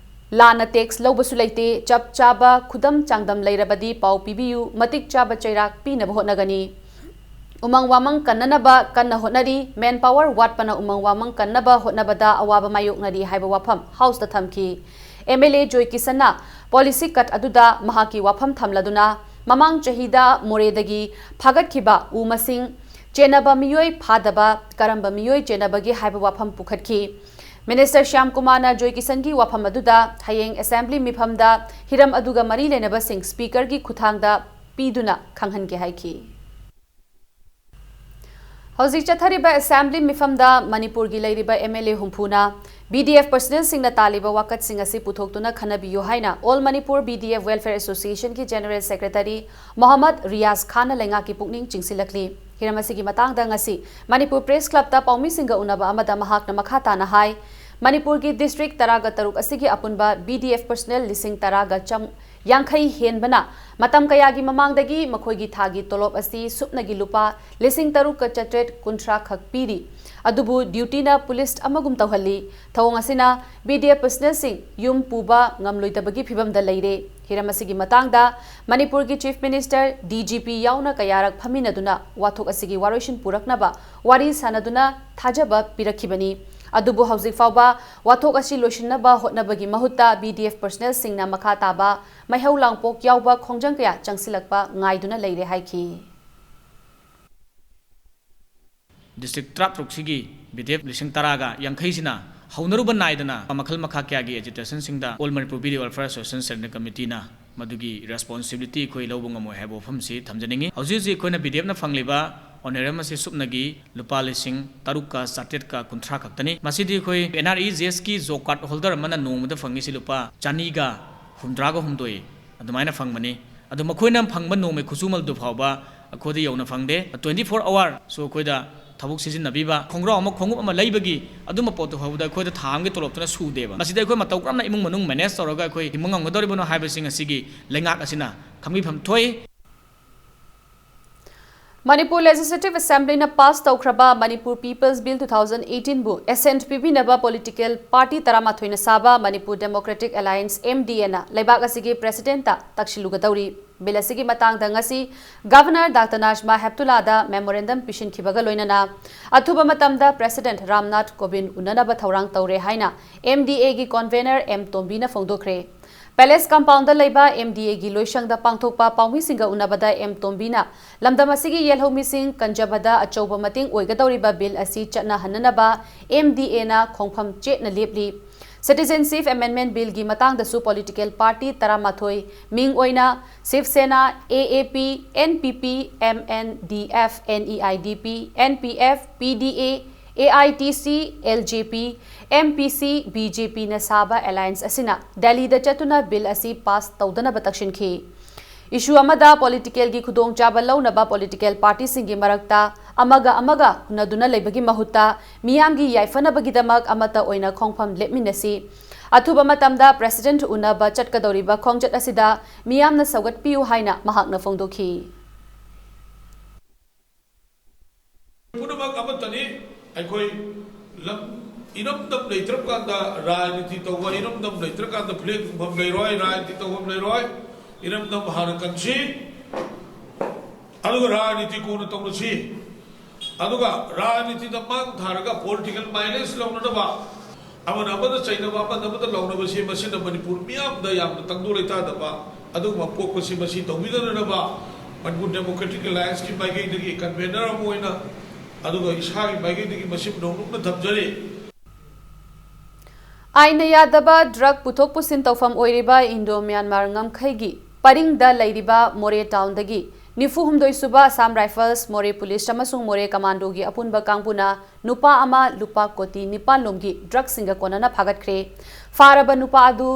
ꯂꯥꯟꯅ tax ꯂꯧꯕꯁꯨ ꯂꯩꯇꯦ꯫ ꯆꯞ ꯆꯥꯕ ꯈꯨꯗꯝ ꯆꯥꯡꯗꯝ ꯂꯩꯔꯕꯗꯤ ꯄꯥꯎ ꯄꯤꯕꯤꯌꯨ, ꯃꯇꯤꯛ ꯆꯥꯕ ꯆꯩꯔꯥꯛ ꯄꯤꯅꯕ ꯍꯣꯠꯅꯒꯅꯤ꯫ ꯎꯃꯪ ꯋꯥꯃꯪ ꯀꯟꯅꯅꯕ ꯀꯟꯅ ꯍꯣꯠꯅꯔꯤ꯫ Manpower ꯋꯥꯠꯄꯅ ꯎꯃꯪ ꯋꯥꯃꯪ ꯀꯟꯅꯕ ꯍꯣꯠꯅꯕꯗ ꯑꯋꯥꯕ ꯃꯥꯌꯣꯛꯅꯔꯤ ꯍꯥꯏꯕ ꯋꯥꯐꯝ House ꯇ ꯊꯝꯈꯤ꯫ M L A joy ꯀꯤꯁꯟꯅ policy cut ꯑꯗꯨꯗ ꯃꯍꯥꯛꯀꯤ ꯋꯥꯐꯝ ꯊꯝꯂꯗꯨꯅ, ꯃꯃꯥꯡ ꯆꯍꯤꯗ ꯃꯣꯔꯦꯗꯒꯤ ꯐꯥꯒꯠꯈꯤꯕ ꯎ ꯃꯁꯤꯡ ꯆꯦꯟꯅꯕ ꯃꯤꯑꯣꯏ ꯐꯥꯗꯕ ꯀꯔꯝꯕ ꯃꯤꯑꯣꯏ ꯆꯦꯟꯅꯕꯒꯦ ꯍꯥꯏꯕ ꯋꯥꯐꯝ ꯄꯨꯈꯠꯈꯤ꯫ Minister ꯁ꯭ꯌꯥꯝ ꯀꯨꯃꯥꯔꯅ ꯖꯣꯏ ꯀꯤꯁꯟꯒꯤ ꯋꯥꯐꯝ ꯑꯗꯨꯗ ꯍꯌꯦꯡ Assembly ꯃꯤꯐꯝꯗ ꯍꯤꯔꯝ ꯑꯗꯨꯒ ꯃꯔꯤ ꯂꯩꯅꯕꯁꯤꯡ Speaker ꯒꯤ ꯈꯨꯠꯊꯥꯡꯗ ꯄꯤꯗꯨꯅ ꯈꯪꯍꯟꯒꯦ ꯍꯥꯏꯈꯤ꯫ ꯍꯧꯖꯤꯛ ꯆꯠꯊꯔꯤꯕ Assembly ꯃꯤꯐꯝꯗ ꯃꯅꯤꯄꯨꯔꯒꯤ ꯂꯩꯔꯤꯕ M L A ꯍꯨꯝꯐꯨꯅ B D F personnel ꯁꯤꯡꯅ ꯇꯥꯜꯂꯤꯕ ꯋꯥꯀꯠꯁꯤꯡ ꯑꯁꯤ ꯄꯨꯊꯣꯛꯇꯨꯅ ꯈꯟꯅꯕꯤꯌꯨ ꯍꯥꯏꯅ All Manipur B D F Welfare Association ꯒꯤ General Secretary ꯃꯣꯍꯝꯃꯗ ꯔꯤꯌꯥꯖ ꯈꯥꯟꯅ ꯂꯩꯉꯥꯛꯀꯤ ꯄꯨꯛꯅꯤꯡ ꯆꯤꯡꯁꯤꯜꯂꯛꯂꯤ꯫ ꯍꯤꯔꯝ ꯑꯁꯤꯒꯤ ꯃꯇꯥꯡꯗ ꯉꯁꯤ ꯃꯅꯤꯄꯨꯔ Press Club ꯇ ꯄꯥꯎꯃꯤꯁꯤꯡꯒ ꯎꯅꯕ ꯑꯃꯗ ꯃꯍꯥꯛꯅ ꯃꯈꯥ ꯇꯥꯅ ꯍꯥꯏ, ꯃꯅꯤꯄꯨꯔꯒꯤ district ꯇꯔꯥꯒ ꯇꯔꯨꯛ ꯑꯁꯤꯒꯤ ꯑꯄꯨꯟꯕ B D F personnel ꯂꯤꯁꯤꯡ ꯇꯔꯥꯒ ꯆꯥꯝ ꯌꯥꯡꯈꯩ ꯍꯦꯟꯕꯅ ꯃꯇꯝ ꯀꯌꯥꯒꯤ ꯃꯃꯥꯡꯗꯒꯤ ꯃꯈꯣꯏꯒꯤ ꯊꯥꯒꯤ ꯇꯣꯂꯣꯞ ꯑꯁꯤ ꯁꯨꯞꯅꯒꯤ ꯂꯨꯄꯥ ꯂꯤꯁꯤꯡ ꯇꯔꯨꯛꯀ ꯆꯥꯇ꯭ꯔꯦꯠ ꯀꯨꯟꯊ꯭ꯔꯥ ꯈꯛ ꯄꯤꯔꯤ꯫ ꯑꯗꯨꯕꯨ duty ꯅ police ꯑꯃꯒꯨꯝ ꯇꯧꯍꯜꯂꯤ꯫ ꯊꯧꯑꯣꯡ ꯑꯁꯤꯅ B D F personnel ꯁꯤꯡ ꯌꯨꯝ ꯄꯨꯕ ꯉꯝꯂꯣꯏꯗꯕꯒꯤ ꯐꯤꯚꯝꯗ ꯂꯩꯔꯦ꯫ ꯍꯤꯔꯝ ꯑꯁꯤꯒꯤ ꯃꯇꯥꯡꯗ ꯃꯅꯤꯄꯨꯔꯒꯤ Chief Minister, D G P ꯌꯥꯎꯅ ꯀꯌꯥꯔꯛ ꯐꯝꯃꯤꯟꯅꯗꯨꯅ ꯋꯥꯊꯣꯛ ꯑꯁꯤꯒꯤ ꯋꯥꯔꯣꯏꯁꯤꯟ ꯄꯨꯔꯛꯅꯕ ꯋꯥꯔꯤ ꯁꯥꯅꯗꯨꯅ ꯊꯥꯖꯕ ꯄꯤꯔꯛꯈꯤꯕꯅꯤ꯫ ꯑꯗꯨꯕꯨ ꯍꯧꯖꯤꯛ ꯐꯥꯎꯕ ꯋꯥꯊꯣꯛ ꯑꯁꯤ ꯂꯣꯏꯁꯤꯟꯅꯕ ꯍꯣꯠꯅꯕꯒꯤ ꯃꯍꯨꯠꯇ B D F personnel ꯁꯤꯡꯅ ꯃꯈꯥ ꯇꯥꯕ ꯃꯩꯍꯧ ꯂꯥꯡꯄꯣꯛ ꯌꯥꯎꯕ ꯈꯣꯡꯖꯪ ꯀꯌꯥ ꯆꯪꯁꯤꯜꯂꯛꯄ ꯉꯥꯏꯗꯨꯅ ꯂꯩꯔꯦ ꯍꯥꯏꯈꯤ꯫ District ꯇꯔꯥꯇꯔꯨꯛꯁꯤꯒꯤ B D F ꯂꯤꯁꯤꯡ ꯇꯔꯥꯒ ꯌꯥꯡꯈꯩꯁꯤꯅ ꯍꯧꯅꯔꯨꯕ ꯅꯥꯏꯗꯅ ꯃꯈꯜ ꯃꯈꯥ ꯀꯌꯥꯒꯤ agitationꯁꯤꯡꯗ All Manipur B D Welfare Association Central Committeeꯅ ꯃꯗꯨꯒꯤ responsibility ꯑꯩꯈꯣꯏ ꯂꯧꯕ ꯉꯝꯃꯣꯏ ꯍꯥꯏꯕ ꯋꯥꯐꯝꯁꯤ ꯊꯝꯖꯅꯤꯡꯏ꯫ ꯍꯧꯖꯤꯛ ꯍꯧꯖꯤꯛ ꯑꯩꯈꯣꯏꯅ B D Fꯅ ꯐꯪꯂꯤꯕ honorarium ꯑꯁꯤ ꯁꯨꯞꯅꯒꯤ ꯂꯨꯄꯥ ꯂꯤꯁꯤꯡ ꯇꯔꯨꯛꯀ ꯆꯥꯇ꯭ꯔꯦꯠꯀ ꯀꯨꯟꯊ꯭ꯥ ꯈꯛꯇꯅꯤ꯫ ꯃꯁꯤꯗꯤ ꯑꯩꯈꯣꯏ N R E G S ꯀꯤ job card holder ꯑꯃꯅ ꯅꯣꯡꯃꯗ ꯐꯪꯉꯤꯁꯤ ꯂꯨꯄꯥ ꯆꯅꯤꯒ ꯍꯨꯝꯗ꯭ꯔꯥꯒ ꯍꯨꯝꯗꯣꯏ ꯑꯗꯨꯃꯥꯏꯅ ꯐꯪꯕꯅꯤ꯫ ꯑꯗꯨ ꯃꯈꯣꯏꯅ ꯐꯪꯕ ꯅꯣꯡꯃꯩ ꯈꯨꯠꯁꯨꯃꯜꯗꯨ ꯐꯥꯎꯕ ꯑꯩꯈꯣꯏꯗ ꯌꯧꯅ ꯐꯪꯗꯦ꯫ Twenty four hourꯁꯨ ꯑꯩꯈꯣꯏꯗ ꯊꯕꯛ ꯁꯤꯖꯤꯟꯅꯕꯤꯕ, ꯈꯣꯡꯒ꯭ꯔꯥꯎ ꯑꯃ ꯈꯣꯡꯎꯞ ꯑꯃ ꯂꯩꯕꯒꯤ ꯑꯗꯨꯝꯕ ꯄꯣꯠꯇꯨ ꯐꯥꯎꯕꯗ ꯑꯩꯈꯣꯏꯗ ꯊꯥ ꯑꯃꯒꯤ ꯇꯣꯂꯣꯞꯇꯨꯅ ꯁꯨꯗꯦꯕ꯫ ꯃꯁꯤꯗ ꯑꯩꯈꯣꯏ ꯃꯇꯧ ꯀꯔꯝꯅ ꯏꯃꯨꯡ ꯃꯅꯨꯡ manage ꯇꯧꯔꯒ ꯑꯩꯈꯣꯏ ꯍꯤꯡꯕ ꯉꯝꯒꯗꯧꯔꯤꯕꯅꯣ ꯍꯥꯏꯕꯁꯤ ꯉꯁꯤꯒꯤ ꯂꯩꯉꯥꯛ ꯑꯁꯤꯅ ꯈꯪꯕꯤꯐꯝ ꯊꯣꯛꯏ꯫ Manipur Legislative Assemblyꯅ pass ꯇꯧꯈ꯭ꯔꯕ Manipur People's Bill two thousand eighteen ꯕꯨ assent ꯄꯤꯕꯤꯅꯕ political party ꯇꯔꯥꯃꯥꯊꯣꯏꯅ ꯁꯥꯕ Manipur Democratic Alliance, M D Aꯅ ꯂꯩꯕꯥꯛ ꯑꯁꯤꯒꯤ Presidentꯇ ꯇꯛꯁꯤꯜꯂꯨꯒꯗꯧꯔꯤ꯫ Bill ꯑꯁꯤꯒꯤ ꯃꯇꯥꯡꯗ ꯉꯁꯤ Governor Doctor Najma Heptullahꯗ memorandum ꯄꯤꯁꯤꯟꯈꯤꯕꯒ ꯂꯣꯏꯅꯅ ꯑꯊꯨꯕ ꯃꯇꯝꯗ President ꯔꯥꯝꯅꯥꯊ ꯀꯣꯕꯤꯟꯗ ꯎꯅꯅꯕ ꯊꯧꯔꯥꯡ ꯇꯧꯔꯦ ꯍꯥꯏꯅ M D Aꯒꯤ convener M ꯇꯣꯝꯕꯤꯅ ꯐꯣꯡꯗꯣꯛꯈ꯭ꯔꯦ꯫ Palace compoundꯗ ꯂꯩꯕ M D Aꯒꯤ ꯂꯣꯏꯁꯪꯗ ꯄꯥꯡꯊꯣꯛꯄ ꯄꯥꯎꯃꯤꯁꯤꯡꯒ ꯎꯅꯕꯗ M ꯇꯣꯝꯕꯤꯅ ꯂꯝꯗꯝ ꯑꯁꯤꯒꯤ ꯌꯦꯜꯍꯧꯃꯤꯁꯤꯡ ꯀꯟꯖꯕꯗ ꯑꯆꯧꯕ ꯃꯇꯦꯡ ꯑꯣꯏꯒꯗꯧꯔꯤꯕ bill ꯑꯁꯤ ꯆꯠꯅꯍꯟꯅꯅꯕ M D Aꯅ ꯈꯣꯡꯐꯝ ꯆꯦꯠꯅ ꯂꯦꯞꯂꯤ꯫ Citizenship Amendment Billꯒꯤ ꯃꯇꯥꯡꯗꯁꯨ political party ꯇꯔꯥꯃꯥꯊꯣꯏ, ꯃꯤꯡ ꯑꯣꯏꯅ Shiv Sena, A A P, N P P, M N D F, N E I D P, N P F, P D A, A I T C, L J P, M P C, B J Pꯅ ꯁꯥꯕ alliance ꯑꯁꯤꯅ ꯗꯦꯜꯂꯤꯗ ꯆꯠꯇꯨꯅ bill ꯑꯁꯤ pass ꯇꯧꯗꯅꯕ ꯇꯛꯁꯤꯟꯈꯤ꯫ Issue ꯑꯃꯗ politicalꯒꯤ ꯈꯨꯗꯣꯡꯆꯥꯕ ꯂꯧꯅꯕ political partyꯁꯤꯡꯒꯤ ꯃꯔꯛꯇ ꯑꯃꯒ ꯑꯃꯒ ꯍꯨꯟꯅꯗꯨꯅ ꯂꯩꯕꯒꯤ ꯃꯍꯨꯠꯇ ꯃꯤꯌꯥꯝꯒꯤ ꯌꯥꯏꯐꯅꯕꯒꯤꯗꯃꯛ ꯑꯃꯠꯇ ꯑꯣꯏꯅ ꯈꯣꯡꯐꯝ ꯂꯦꯞꯃꯤꯟꯅꯁꯤ꯫ ꯑꯊꯨꯕ ꯃꯇꯝꯗ President ꯎꯅꯕ ꯆꯠꯀꯗꯧꯔꯤꯕ ꯈꯣꯡꯆꯠ ꯑꯁꯤꯗ ꯃꯤꯌꯥꯝꯅ ꯁꯧꯒꯠꯄꯤꯌꯨ ꯍꯥꯏꯅ ꯃꯍꯥꯛꯅ ꯐꯣꯡꯗꯣꯛꯈꯤ꯫ ꯄꯨꯝꯅꯃꯛ ꯑꯃꯠꯇꯅꯤ꯫ ꯑꯩꯈꯣꯏ ꯂꯝ, ꯏꯔꯝꯗꯝ ꯂꯩꯇ꯭ꯔꯀꯥꯟꯗ ꯔꯥꯖꯅꯤꯇꯤ ꯇꯧꯕ, ꯏꯔꯝꯗꯝ ꯂꯩꯇ꯭ꯔꯀꯥꯟꯗ flag ꯌꯨꯡꯐꯝ ꯂꯩꯔꯣꯏ, ꯔꯥꯖꯅꯤꯇꯤ ꯇꯧꯐꯝ ꯂꯩꯔꯣꯏ꯫ ꯏꯔꯝꯗꯝ ꯍꯥꯟꯅ ꯀꯟꯁꯤ, ꯑꯗꯨꯒ ꯔꯥꯖꯅꯤꯇꯤ ꯀꯣꯟꯅ ꯇꯧꯔꯁꯤ꯫ ꯑꯗꯨꯒ ꯔꯥꯖꯅꯤꯇꯤꯗ ꯃꯥꯡ ꯊꯥꯔꯒ political mileage ꯂꯧꯅꯅꯕ, ꯑꯃꯅ ꯑꯃꯗ ꯆꯩꯅꯕ, ꯑꯃꯅ ꯑꯃꯗ ꯂꯧꯅꯕꯁꯤ, ꯃꯁꯤꯅ ꯃꯅꯤꯄꯨꯔ ꯃꯤꯌꯥꯝꯗ ꯌꯥꯝꯅ ꯇꯪꯗꯨ ꯂꯩꯇꯥꯗꯕ ꯑꯗꯨꯒꯨꯝꯕ ꯄꯣꯛꯄꯁꯤ, ꯃꯁꯤ ꯇꯧꯕꯤꯗꯅꯅꯕ ꯃꯅꯤꯄꯨꯔ Democratic Allianceꯀꯤ ꯃꯥꯏꯀꯩꯗꯒꯤ convener ꯑꯃ ꯑꯣꯏꯅ, ꯑꯗꯨꯒ ꯏꯁꯥꯒꯤ ꯃꯥꯏꯀꯩꯗꯒꯤ ꯃꯁꯤ ꯅꯧꯅ ꯊꯝꯖꯔꯤ꯫ ꯑꯥꯏꯟꯅ ꯌꯥꯗꯕ ꯗ꯭ꯔꯒ ꯄꯨꯊꯣꯛ ꯄꯨꯁꯤꯟ ꯇꯧꯐꯝ ꯑꯣꯏꯔꯤꯕ ꯏꯟꯗꯣ ꯃ꯭ꯌꯥꯟꯃꯥꯔ ꯉꯝꯈꯩꯒꯤ ꯄꯔꯤꯡꯗ ꯂꯩꯔꯤꯕ ꯃꯣꯔꯦ ꯇꯥꯎꯟꯗꯒꯤ ꯅꯤꯐꯨ ꯍꯨꯝꯗꯣꯏ ꯁꯨꯕ ꯑꯁꯥꯝ ꯔꯥꯏꯐꯜꯁ, ꯃꯣꯔꯦ ꯄꯨꯂꯤꯁ ꯑꯃꯁꯨꯡ ꯃꯣꯔꯦ ꯀꯃꯥꯟꯗꯣꯒꯤ ꯑꯄꯨꯟꯕ ꯀꯥꯡꯕꯨꯅ ꯅꯨꯄꯥ ꯑꯃ ꯂꯨꯄꯥ ꯀꯣꯇꯤ ꯅꯤꯄꯥꯟ ꯂꯣꯝꯒꯤ ꯗ꯭ꯔꯒꯁꯤꯡꯒ ꯀꯣꯟꯅꯅ ꯐꯥꯒꯠꯈ꯭ꯔꯦ꯫ ꯐꯥꯔꯕ ꯅꯨꯄꯥ ꯑꯗꯨ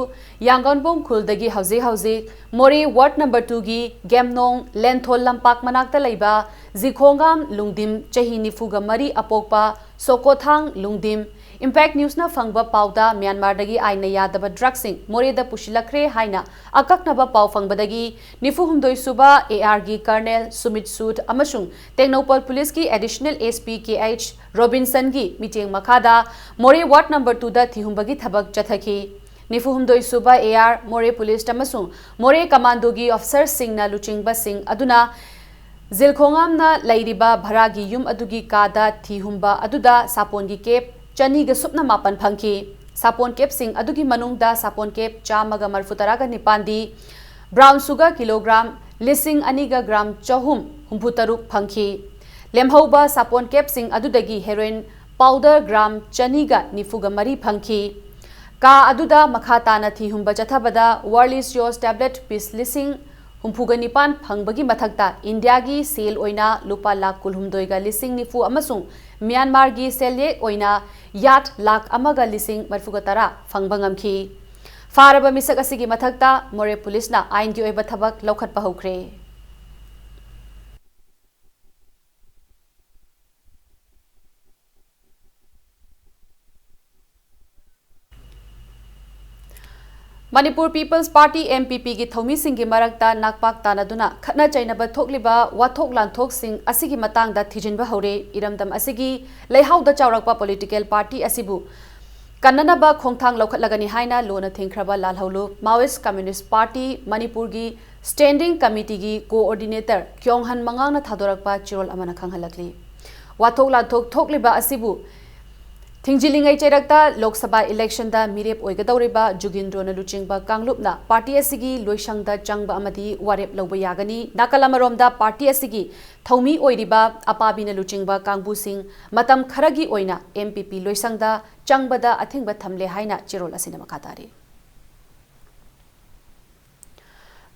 ꯌꯥꯡꯒꯣꯟꯕꯣꯡ ꯈꯨꯜꯗꯒꯤ ꯍꯧꯖꯤꯛ ꯍꯧꯖꯤꯛ ꯃꯣꯔꯦ ꯋꯥꯔꯗ ꯅꯝꯕꯔ ꯇꯨꯒꯤ ꯒꯦꯝꯅꯣꯡ ꯂꯦꯟꯊꯣꯜ ꯂꯝꯄꯥꯛ ꯃꯅꯥꯛꯇ ꯂꯩꯕ ꯖꯤꯈꯣꯡꯒꯥꯝ ꯂꯨꯡꯗꯤꯝ, ꯆꯍꯤ ꯅꯤꯐꯨꯒ ꯃꯔꯤ, ꯑꯄꯣꯛꯄ ꯁꯣꯀꯣꯊꯥꯡ ꯂꯨꯡꯗꯤꯝ, ꯏꯝꯄꯦꯛ ꯅ꯭ꯌꯨꯁꯅ ꯐꯪꯕ ꯄꯥꯎꯗ ꯃ꯭ꯌꯥꯟꯃꯥꯔꯗꯒꯤ ꯑꯥꯏꯟꯅ ꯌꯥꯗꯕ ꯗ꯭ꯔꯒꯁꯤꯡ ꯃꯣꯔꯦꯗ ꯄꯨꯁꯤꯜꯂꯛꯈ꯭ꯔꯦ ꯍꯥꯏꯅ ꯑꯀꯛꯅꯕ ꯄꯥꯎ ꯐꯪꯕꯗꯒꯤ ꯅꯤꯐꯨ ꯍꯨꯝꯗꯣꯏ ꯁꯨꯕ ꯑꯦ ꯑꯥꯔꯒꯤ ꯀꯔꯅꯦꯜ ꯁꯨꯃꯤꯠ ꯁꯨꯗ ꯑꯃꯁꯨꯡ ꯇꯦꯡꯅꯧꯄꯜ ꯄꯨꯂꯤꯁꯀꯤ additional S P K H ꯔꯣꯕꯤꯟꯁꯟꯒꯤ ꯃꯤꯠꯌꯦꯡ ꯃꯈꯥꯗ ꯃꯣꯔꯦ ꯋꯥꯔꯗ ꯅꯝꯕꯔ ꯇꯨꯗ ꯊꯤꯍꯨꯝꯕꯒꯤ ꯊꯕꯛ ꯆꯠꯊꯈꯤ꯫ ꯅꯤꯐꯨ ꯍꯨꯝꯗꯣꯏ ꯁꯨꯕ ꯑꯦ ꯑꯥꯔ, ꯃꯣꯔꯦ ꯄꯨꯂꯤꯁ ꯑꯃꯁꯨꯡ ꯃꯣꯔꯦ ꯀꯃꯥꯟꯗꯣꯒꯤ ꯑꯣꯐꯤꯁꯔꯁꯤꯡꯅ ꯂꯨꯆꯤꯡꯕꯁꯤꯡ ꯑꯗꯨꯅ ꯖꯤꯜꯈꯣꯡꯉꯥꯝꯅ ꯂꯩꯔꯤꯕ ꯚꯔꯥꯒꯤ ꯌꯨꯝ ꯑꯗꯨꯒꯤ ꯀꯥꯗ ꯊꯤꯍꯨꯝꯕ ꯑꯗꯨꯗ ꯁꯥꯄꯣꯟꯒꯤ ꯀꯦꯞ ꯆꯅꯤꯒ ꯁꯨꯞꯅ ꯃꯥꯄꯟ ꯐꯪꯈꯤ꯫ ꯁꯥꯄꯣꯟ ꯀꯦꯞꯁꯤꯡ ꯑꯗꯨꯒꯤ ꯃꯅꯨꯡꯗ ꯁꯥꯄꯣꯟ ꯀꯦꯞ ꯆꯥꯝꯃꯒ ꯃꯔꯤꯐꯨ ꯇꯔꯥꯒ ꯅꯤꯄꯥꯟꯗꯤ, ꯕ꯭ꯔꯥꯎꯟ ꯁꯨꯒꯔ ꯀꯤꯂꯣꯒ꯭ꯔꯥꯝ ꯂꯤꯁꯤꯡ ꯑꯅꯤꯒ ꯒ꯭ꯔꯥꯝ ꯆꯍꯨꯝ ꯍꯨꯝꯐꯨ ꯇꯔꯨꯛ ꯐꯪꯈꯤ꯫ ꯂꯦꯝꯍꯧꯕ ꯁꯥꯄꯣꯟ ꯀꯦꯞꯁꯤꯡ ꯑꯗꯨꯗꯒꯤ ꯍꯦꯔꯣꯏꯟ ꯄꯥꯎꯗꯔ ꯒ꯭ꯔꯥꯝ ꯆꯅꯤꯒ ꯅꯤꯐꯨꯒ ꯃꯔꯤ ꯐꯪꯈꯤ꯫ ꯀꯥ ꯑꯗꯨꯗ ꯃꯈꯥ ꯇꯥꯅ ꯊꯤꯍꯨꯝꯕ ꯆꯠꯊꯕꯗ ꯋꯥꯔꯂꯤꯁꯤꯌꯣꯁ ꯇꯦꯕ꯭ꯂꯦꯠ ꯄꯤꯁ ꯂꯤꯁꯤꯡ ꯍꯨꯝꯐꯨꯒ ꯅꯤꯄꯥꯟ ꯐꯪꯕꯒꯤ ꯃꯊꯛꯇ ꯏꯟꯗꯤꯌꯥꯒꯤ ꯁꯦꯜ ꯑꯣꯏꯅ ꯂꯨꯄꯥ ꯂꯥꯈ ꯀꯨꯟꯍꯨꯝꯗꯣꯏꯒ ꯂꯤꯁꯤꯡ ꯅꯤꯐꯨ ꯑꯃꯁꯨꯡ ꯃ꯭ꯌꯥꯟꯃꯥꯔꯒꯤ ꯁꯦꯜꯌꯦꯛ ꯑꯣꯏꯅ ꯌꯥꯠ ꯂꯥꯈ ꯑꯃꯒ ꯂꯤꯁꯤꯡ ꯃꯔꯤꯐꯨꯒ ꯇꯔꯥ ꯐꯪꯕ ꯉꯝꯈꯤ꯫ ꯐꯥꯔꯕ ꯃꯤꯁꯛ ꯑꯁꯤꯒꯤ ꯃꯊꯛꯇ ꯃꯣꯔꯦ ꯄꯨꯂꯤꯁꯅ ꯑꯥꯏꯟꯒꯤ ꯑꯣꯏꯕ ꯊꯕꯛ ꯂꯧꯈꯠꯄ ꯍꯧꯈ꯭ꯔꯦ꯫ Manipur peoples party, M P ꯄꯤꯒꯤ ꯊꯧꯃꯤꯁꯤꯡꯒꯤ ꯃꯔꯛꯇ ꯅꯥꯛꯄꯥꯛ ꯇꯥꯅꯗꯨꯅ ꯈꯠꯅ ꯆꯩꯅꯕ ꯊꯣꯛꯂꯤꯕ ꯋꯥꯊꯣꯛ ꯂꯥꯟꯊꯣꯛꯁꯤꯡ ꯑꯁꯤꯒꯤ ꯃꯇꯥꯡꯗ ꯊꯤꯖꯤꯟꯕ ꯍꯧꯔꯦ꯫ ꯏꯔꯝꯗꯝ ꯑꯁꯤꯒꯤ ꯂꯩꯍꯥꯎꯗ ꯆꯥꯎꯔꯛꯄ ꯄꯣꯂꯤꯇꯤꯀꯦꯜ ꯄꯥꯔꯇꯤ ꯑꯁꯤꯕꯨ ꯀꯟꯅꯅꯕ ꯈꯣꯡꯊꯥꯡ ꯂꯧꯈꯠꯂꯒꯅꯤ ꯍꯥꯏꯅ ꯂꯨꯅ ꯊꯦꯡꯈ꯭ꯔꯕ ꯂꯥꯜꯍꯧꯂꯨꯞ ꯃꯥꯋꯤꯁ ꯀꯝꯃ꯭ꯌꯨꯅꯤꯁ ꯄꯥꯔꯇꯤ ꯃꯅꯤꯄꯨꯔꯒꯤ ꯁ꯭ꯇꯦꯟꯗꯤꯡ ꯀꯃꯤꯇꯤꯒꯤ ꯀꯣꯑꯣꯔꯗꯤꯅꯦꯇꯔ ꯀ꯭ꯌꯣꯡꯍꯟ ꯃꯉꯥꯡꯅ ꯊꯥꯗꯣꯔꯛꯄ ꯆꯦꯔꯣꯜ ꯑꯃꯅ ꯈꯪꯍꯜꯂꯛꯂꯤ꯫ ꯋꯥꯊꯣꯛ ꯂꯥꯟꯊꯣꯛ ꯊꯣꯛꯂꯤꯕ ꯑꯁꯤꯕꯨ ꯊꯤꯡꯖꯤꯜꯂꯤꯉꯩ ꯆꯩꯔꯛꯇ ꯂꯣꯛ ꯁꯚꯥ ꯏꯂꯦꯛꯁꯟꯗ ꯃꯤꯔꯦꯞ ꯑꯣꯏꯒꯗꯧꯔꯤꯕ ꯖꯨꯒꯤꯟꯗ꯭ꯔꯣꯅ ꯂꯨꯆꯤꯡꯕ ꯀꯥꯡꯂꯨꯞꯅ ꯄꯥꯔꯇꯤ ꯑꯁꯤꯒꯤ ꯂꯣꯏꯁꯪꯗ ꯆꯪꯕ ꯑꯃꯗꯤ ꯋꯥꯔꯦꯞ ꯂꯧꯕ ꯌꯥꯒꯅꯤ꯫ ꯅꯥꯀꯜ ꯑꯃꯔꯣꯝꯗ ꯄꯥꯔꯇꯤ ꯑꯁꯤꯒꯤ ꯊꯧꯃꯤ ꯑꯣꯏꯔꯤꯕ ꯑꯄꯥꯕꯤꯅ ꯂꯨꯆꯤꯡꯕ ꯀꯥꯡꯕꯨꯁꯤꯡ ꯃꯇꯝ ꯈꯔꯒꯤ ꯑꯣꯏꯅ ꯑꯦꯝ ꯄꯤ ꯄꯤ ꯂꯣꯏꯁꯪꯗ ꯆꯪꯕꯗ ꯑꯊꯤꯡꯕ ꯊꯝꯂꯦ ꯍꯥꯏꯅ ꯆꯦꯔꯣꯜ ꯑꯁꯤꯅ ꯃꯈꯥ ꯇꯥꯔꯤ꯫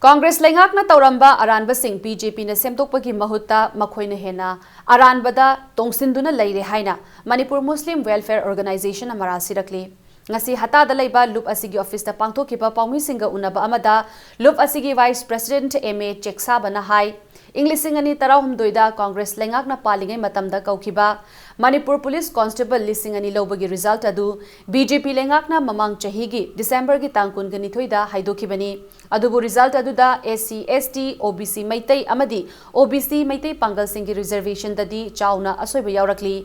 ꯀꯪꯒ꯭ꯔꯦꯁ ꯂꯩꯉꯥꯛꯅ ꯇꯧꯔꯝꯕ ꯑꯔꯥꯟꯕꯁꯤꯡ ꯕꯤ ꯖꯦ ꯄꯤꯅ ꯁꯦꯝꯗꯣꯛꯄꯒꯤ ꯃꯍꯨꯠꯇ ꯃꯈꯣꯏꯅ ꯍꯦꯟꯅ ꯑꯔꯥꯟꯕꯗ ꯇꯣꯡꯁꯤꯟꯗꯨꯅ ꯂꯩꯔꯦ ꯍꯥꯏꯅ ꯃꯅꯤꯄꯨꯔ ꯃꯨꯁꯂꯤꯝ ꯋꯦꯜꯐꯤꯌꯔ ꯑꯣꯔꯒꯅꯥꯏꯖꯦꯁꯟꯅ ꯃꯔꯥꯜ ꯁꯤꯔꯛꯂꯤ꯫ ꯉꯁꯤ ꯍꯇꯥꯗ ꯂꯩꯕ ꯂꯨꯞ ꯑꯁꯤꯒꯤ ꯑꯣꯐꯤꯁꯇ ꯄꯥꯡꯊꯣꯛꯈꯤꯕ ꯄꯥꯎꯃꯤꯁꯤꯡꯒ ꯎꯅꯕ ꯑꯃꯗ ꯂꯨꯞ ꯑꯁꯤꯒꯤ ꯚꯥꯏꯁ ꯄ꯭ꯔꯦꯁꯤꯗꯦꯟꯠ ꯑꯦꯝ ꯑꯦ ꯆꯦꯛꯁꯥꯕꯅ ꯍꯥꯏ, ꯏꯪ ꯂꯤꯁꯤꯡ ꯑꯅꯤ ꯇꯔꯥꯍꯨꯝꯗꯣꯏꯗ ꯀꯪꯒ꯭ꯔꯦꯁ ꯂꯩꯉꯥꯛꯅ ꯄꯥꯜꯂꯤꯉꯩ ꯃꯇꯝꯗ ꯀꯧꯈꯤꯕ ꯃꯅꯤꯄꯨꯔ ꯄꯨꯂꯤꯁ ꯀꯣꯟꯁꯇꯦꯕꯜ ꯂꯤꯁꯤꯡ ꯑꯅꯤ ꯂꯧꯕꯒꯤ ꯔꯤꯖꯜꯠ ꯑꯗꯨ ꯕꯤ ꯖꯦ ꯄꯤ ꯂꯩꯉꯥꯛꯅ ꯃꯃꯥꯡ ꯆꯍꯤꯒꯤ ꯗꯤꯁꯦꯝꯕꯔꯒꯤ ꯇꯥꯡ ꯀꯨꯟꯒꯅꯤꯊꯣꯏꯗ ꯍꯥꯏꯗꯣꯛꯈꯤꯕꯅꯤ꯫ ꯑꯗꯨꯕꯨ ꯔꯤꯖꯜꯠ ꯑꯗꯨꯗ ꯑꯦꯁ ꯁꯤ, ꯑꯦꯁ ꯇꯤ, ꯑꯣ ꯕꯤ ꯁꯤ ꯃꯩꯇꯩ ꯑꯃꯗꯤ ꯑꯣ ꯕꯤ ꯁꯤ ꯃꯩꯇꯩ ꯄꯥꯡꯒꯜꯁꯤꯡꯒꯤ ꯔꯤꯖꯔꯕꯦꯁꯟꯗꯗꯤ ꯆꯥꯎꯅ ꯑꯁꯣꯏꯕ ꯌꯥꯎꯔꯛꯂꯤ꯫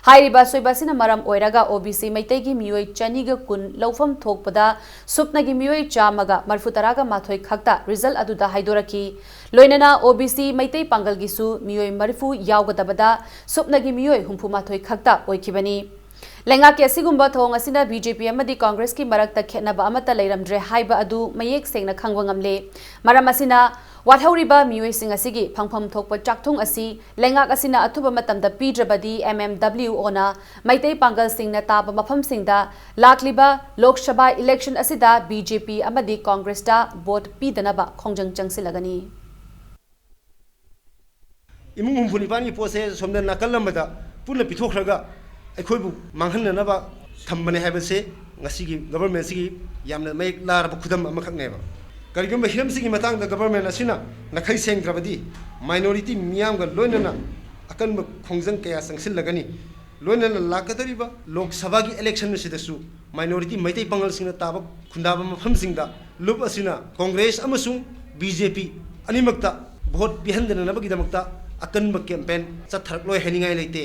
ꯍꯥꯏꯔꯤꯕ ꯑꯁꯣꯏꯕ ꯑꯁꯤꯅ ꯃꯔꯝ ꯑꯣꯏꯔꯒ ꯑꯣ ꯕꯤ ꯁꯤ ꯃꯩꯇꯩꯒꯤ ꯃꯤꯑꯣꯏ ꯆꯅꯤꯒ ꯀꯨꯟ ꯂꯧꯐꯝ ꯊꯣꯛꯄꯗ ꯁꯨꯞꯅꯒꯤ ꯃꯤꯑꯣꯏ ꯆꯥꯝꯃꯒ ꯃꯔꯤꯐꯨ ꯇꯔꯥꯒ ꯃꯥꯊꯣꯏ ꯈꯛꯇ ꯔꯤꯖꯜꯠ ꯑꯗꯨꯗ ꯍꯥꯏꯗꯣꯔꯛꯈꯤ꯫ ꯂꯣꯏꯅꯅ ꯑꯣ ꯕꯤ ꯁꯤ ꯃꯩꯇꯩ ꯄꯥꯡꯒꯜꯒꯤꯁꯨ ꯃꯤꯑꯣꯏ ꯃꯔꯤꯐꯨ ꯌꯥꯎꯒꯗꯕꯗ ꯁꯨꯞꯅꯒꯤ ꯃꯤꯑꯣꯏ ꯍꯨꯝꯐꯨ ꯃꯥꯊꯣꯏ ꯈꯛꯇ ꯑꯣꯏꯈꯤꯕꯅꯤ꯫ ꯂꯩꯉꯥꯛꯀꯤ ꯑꯁꯤꯒꯨꯝꯕ ꯊꯧꯑꯣꯡ ꯑꯁꯤꯅ ꯕꯤ ꯖꯦ ꯄꯤ ꯑꯃꯗꯤ ꯀꯪꯒ꯭ꯔꯦꯁꯀꯤ ꯃꯔꯛꯇ ꯈꯦꯠꯅꯕ ꯑꯃꯠꯇ ꯂꯩꯔꯝꯗ꯭ꯔꯦ ꯍꯥꯏꯕ ꯑꯗꯨ ꯃꯌꯦꯛ ꯁꯦꯡꯅ ꯈꯪꯕ ꯉꯝꯂꯦ꯫ ꯃꯔꯝ ꯑꯁꯤꯅ, ꯋꯥꯠꯍꯧꯔꯤꯕ ꯃꯤꯑꯣꯏꯁꯤꯡ ꯑꯁꯤꯒꯤ ꯐꯪꯐꯝ ꯊꯣꯛꯄ ꯆꯥꯛꯊꯨꯡ ꯑꯁꯤ ꯂꯩꯉꯥꯛ ꯑꯁꯤꯅ ꯑꯊꯨꯕ ꯃꯇꯝꯗ ꯄꯤꯗ꯭ꯔꯕꯗꯤ ꯑꯦꯝ ꯑꯦꯝ ꯗꯕ꯭ꯂꯤꯎ ꯑꯣꯅ ꯃꯩꯇꯩ ꯄꯥꯡꯒꯜꯁꯤꯡꯅ ꯇꯥꯕ ꯃꯐꯝꯁꯤꯡꯗ ꯂꯥꯛꯂꯤꯕ ꯂꯣꯛ ꯁꯚꯥ ꯏꯂꯦꯛꯁꯟ ꯑꯁꯤꯗ ꯕꯤ ꯖꯦ ꯄꯤ ꯑꯃꯗꯤ ꯀꯪꯒ꯭ꯔꯦꯁꯇ ꯚꯣꯠ ꯄꯤꯗꯅꯕ ꯈꯣꯡꯖꯪ ꯆꯪꯁꯤꯜꯂꯒꯅꯤ꯫ ꯏꯃꯨꯡ ꯍꯨꯝꯐꯨ ꯅꯤꯄꯥꯟꯒꯤ ꯄꯣꯠꯁꯦ ꯁꯣꯝꯗ ꯅꯥꯀꯜ ꯑꯃꯗ ꯄꯨꯟꯅ ꯄꯤꯊꯣꯛꯈ꯭ꯔꯒ ꯑꯩꯈꯣꯏꯕꯨ ꯃꯥꯡꯍꯟꯅꯅꯕ ꯊꯝꯕꯅꯦ ꯍꯥꯏꯕꯁꯦ ꯉꯁꯤꯒꯤ ꯒꯕꯔꯃꯦꯟꯁꯤꯒꯤ ꯌꯥꯝꯅ ꯃꯌꯦꯛ ꯂꯥꯔꯕ ꯈꯨꯗꯝ ꯑꯃꯈꯛꯅꯦꯕ꯫ ꯀꯔꯤꯒꯨꯝꯕ ꯍꯤꯔꯝꯁꯤꯒꯤ ꯃꯇꯥꯡꯗ ꯒꯕꯔꯃꯦꯟ ꯑꯁꯤꯅ ꯅꯥꯈꯩ ꯁꯦꯡꯗ꯭ꯔꯕꯗꯤ ꯃꯥꯏꯅꯣꯔꯤꯇꯤ ꯃꯤꯌꯥꯝꯒ ꯂꯣꯏꯅꯅ ꯑꯀꯟꯕ ꯈꯣꯡꯖꯪ ꯀꯌꯥ ꯆꯪꯁꯤꯜꯂꯒꯅꯤ꯫ ꯂꯣꯏꯅꯅ ꯂꯥꯛꯀꯗꯧꯔꯤꯕ ꯂꯣꯛ ꯁꯚꯥꯒꯤ ꯏꯂꯦꯛꯁꯟ ꯑꯁꯤꯗꯁꯨ ꯃꯥꯏꯅꯣꯔꯤꯇꯤ ꯃꯩꯇꯩ ꯄꯥꯉꯜꯁꯤꯡꯅ ꯇꯥꯕ ꯈꯨꯟꯗꯥꯕ ꯃꯐꯝꯁꯤꯡꯗ ꯂꯨꯞ ꯑꯁꯤꯅ ꯀꯣꯡꯒ꯭ꯔꯦꯁ ꯑꯃꯁꯨꯡ ꯕꯤ ꯖꯦ ꯄꯤ ꯑꯅꯤꯃꯛꯇ ꯚꯣꯠ ꯄꯤꯍꯟꯗꯅꯅꯕꯒꯤꯗꯃꯛꯇ ꯑꯀꯟꯕ ꯀꯦꯝꯄꯦꯟ ꯆꯠꯊꯔꯛꯂꯣꯏ ꯍꯥꯏꯅꯤꯡꯉꯥꯏ ꯂꯩꯇꯦ꯫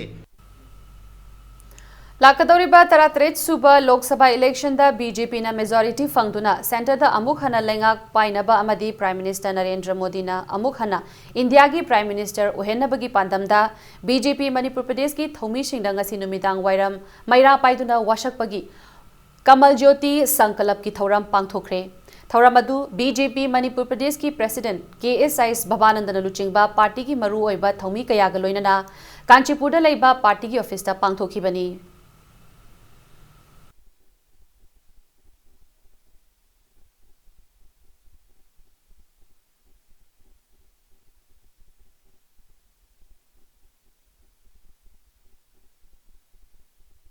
ꯂꯥꯛꯀꯗꯧꯔꯤꯕ ꯇꯔꯥꯇꯔꯦꯠ ꯁꯨꯕ ꯂꯣꯛ ꯁꯚꯥ ꯏꯂꯦꯛꯁꯟꯗ ꯕꯤ ꯖꯦ ꯄꯤꯅ ꯃꯦꯖꯣꯔꯤꯇꯤ ꯐꯪꯗꯨꯅ ꯁꯦꯟꯇꯔꯗ ꯑꯃꯨꯛ ꯍꯟꯅ ꯂꯩꯉꯥꯛ ꯄꯥꯏꯅꯕ ꯑꯃꯗꯤ ꯄ꯭ꯔꯥꯏꯝ ꯃꯤꯅꯤꯁꯇꯔ ꯅꯔꯦꯟꯗ꯭ꯔ ꯃꯣꯗꯤꯅ ꯑꯃꯨꯛ ꯍꯟꯅ ꯏꯟꯗꯤꯌꯥꯒꯤ ꯄ꯭ꯔꯥꯏꯝ ꯃꯤꯅꯤꯁꯇꯔ ꯑꯣꯏꯍꯟꯅꯕꯒꯤ ꯄꯥꯟꯗꯝꯗ ꯕꯤ ꯖꯦ ꯄꯤ ꯃꯅꯤꯄꯨꯔ ꯄ꯭ꯔꯗꯦꯁꯀꯤ ꯊꯧꯃꯤꯁꯤꯡꯅ ꯉꯁꯤ ꯅꯨꯃꯤꯗꯥꯡ ꯋꯥꯏꯔꯝ ꯃꯩꯔꯥ ꯄꯥꯏꯗꯨꯅ ꯋꯥꯁꯛꯄꯒꯤ ꯀꯃꯜ ꯖ꯭ꯌꯣꯇꯤ ꯁꯪꯀꯂꯞꯀꯤ ꯊꯧꯔꯝ ꯄꯥꯡꯊꯣꯛꯈ꯭ꯔꯦ꯫ ꯊꯧꯔꯝ ꯑꯗꯨ ꯕꯤ ꯖꯦ ꯄꯤ ꯃꯅꯤꯄꯨꯔ ꯄ꯭ꯔꯗꯦꯁꯀꯤ ꯄ꯭ꯔꯦꯁꯤꯗꯦꯟꯠ ꯀꯦ ꯑꯦꯁ ꯑꯥꯏ ꯚꯕꯥꯅꯟꯗꯅ ꯂꯨꯆꯤꯡꯕ ꯄꯥꯔꯇꯤꯒꯤ ꯃꯔꯨꯑꯣꯏꯕ ꯊꯧꯃꯤ ꯀꯌꯥꯒ ꯂꯣꯏꯅꯅ ꯀꯥꯟꯆꯤꯄꯨꯔꯗ ꯂꯩꯕ ꯄꯥꯔꯇꯤꯒꯤ ꯑꯣꯐꯤꯁꯇ ꯄꯥꯡꯊꯣꯛꯈꯤꯕꯅꯤ꯫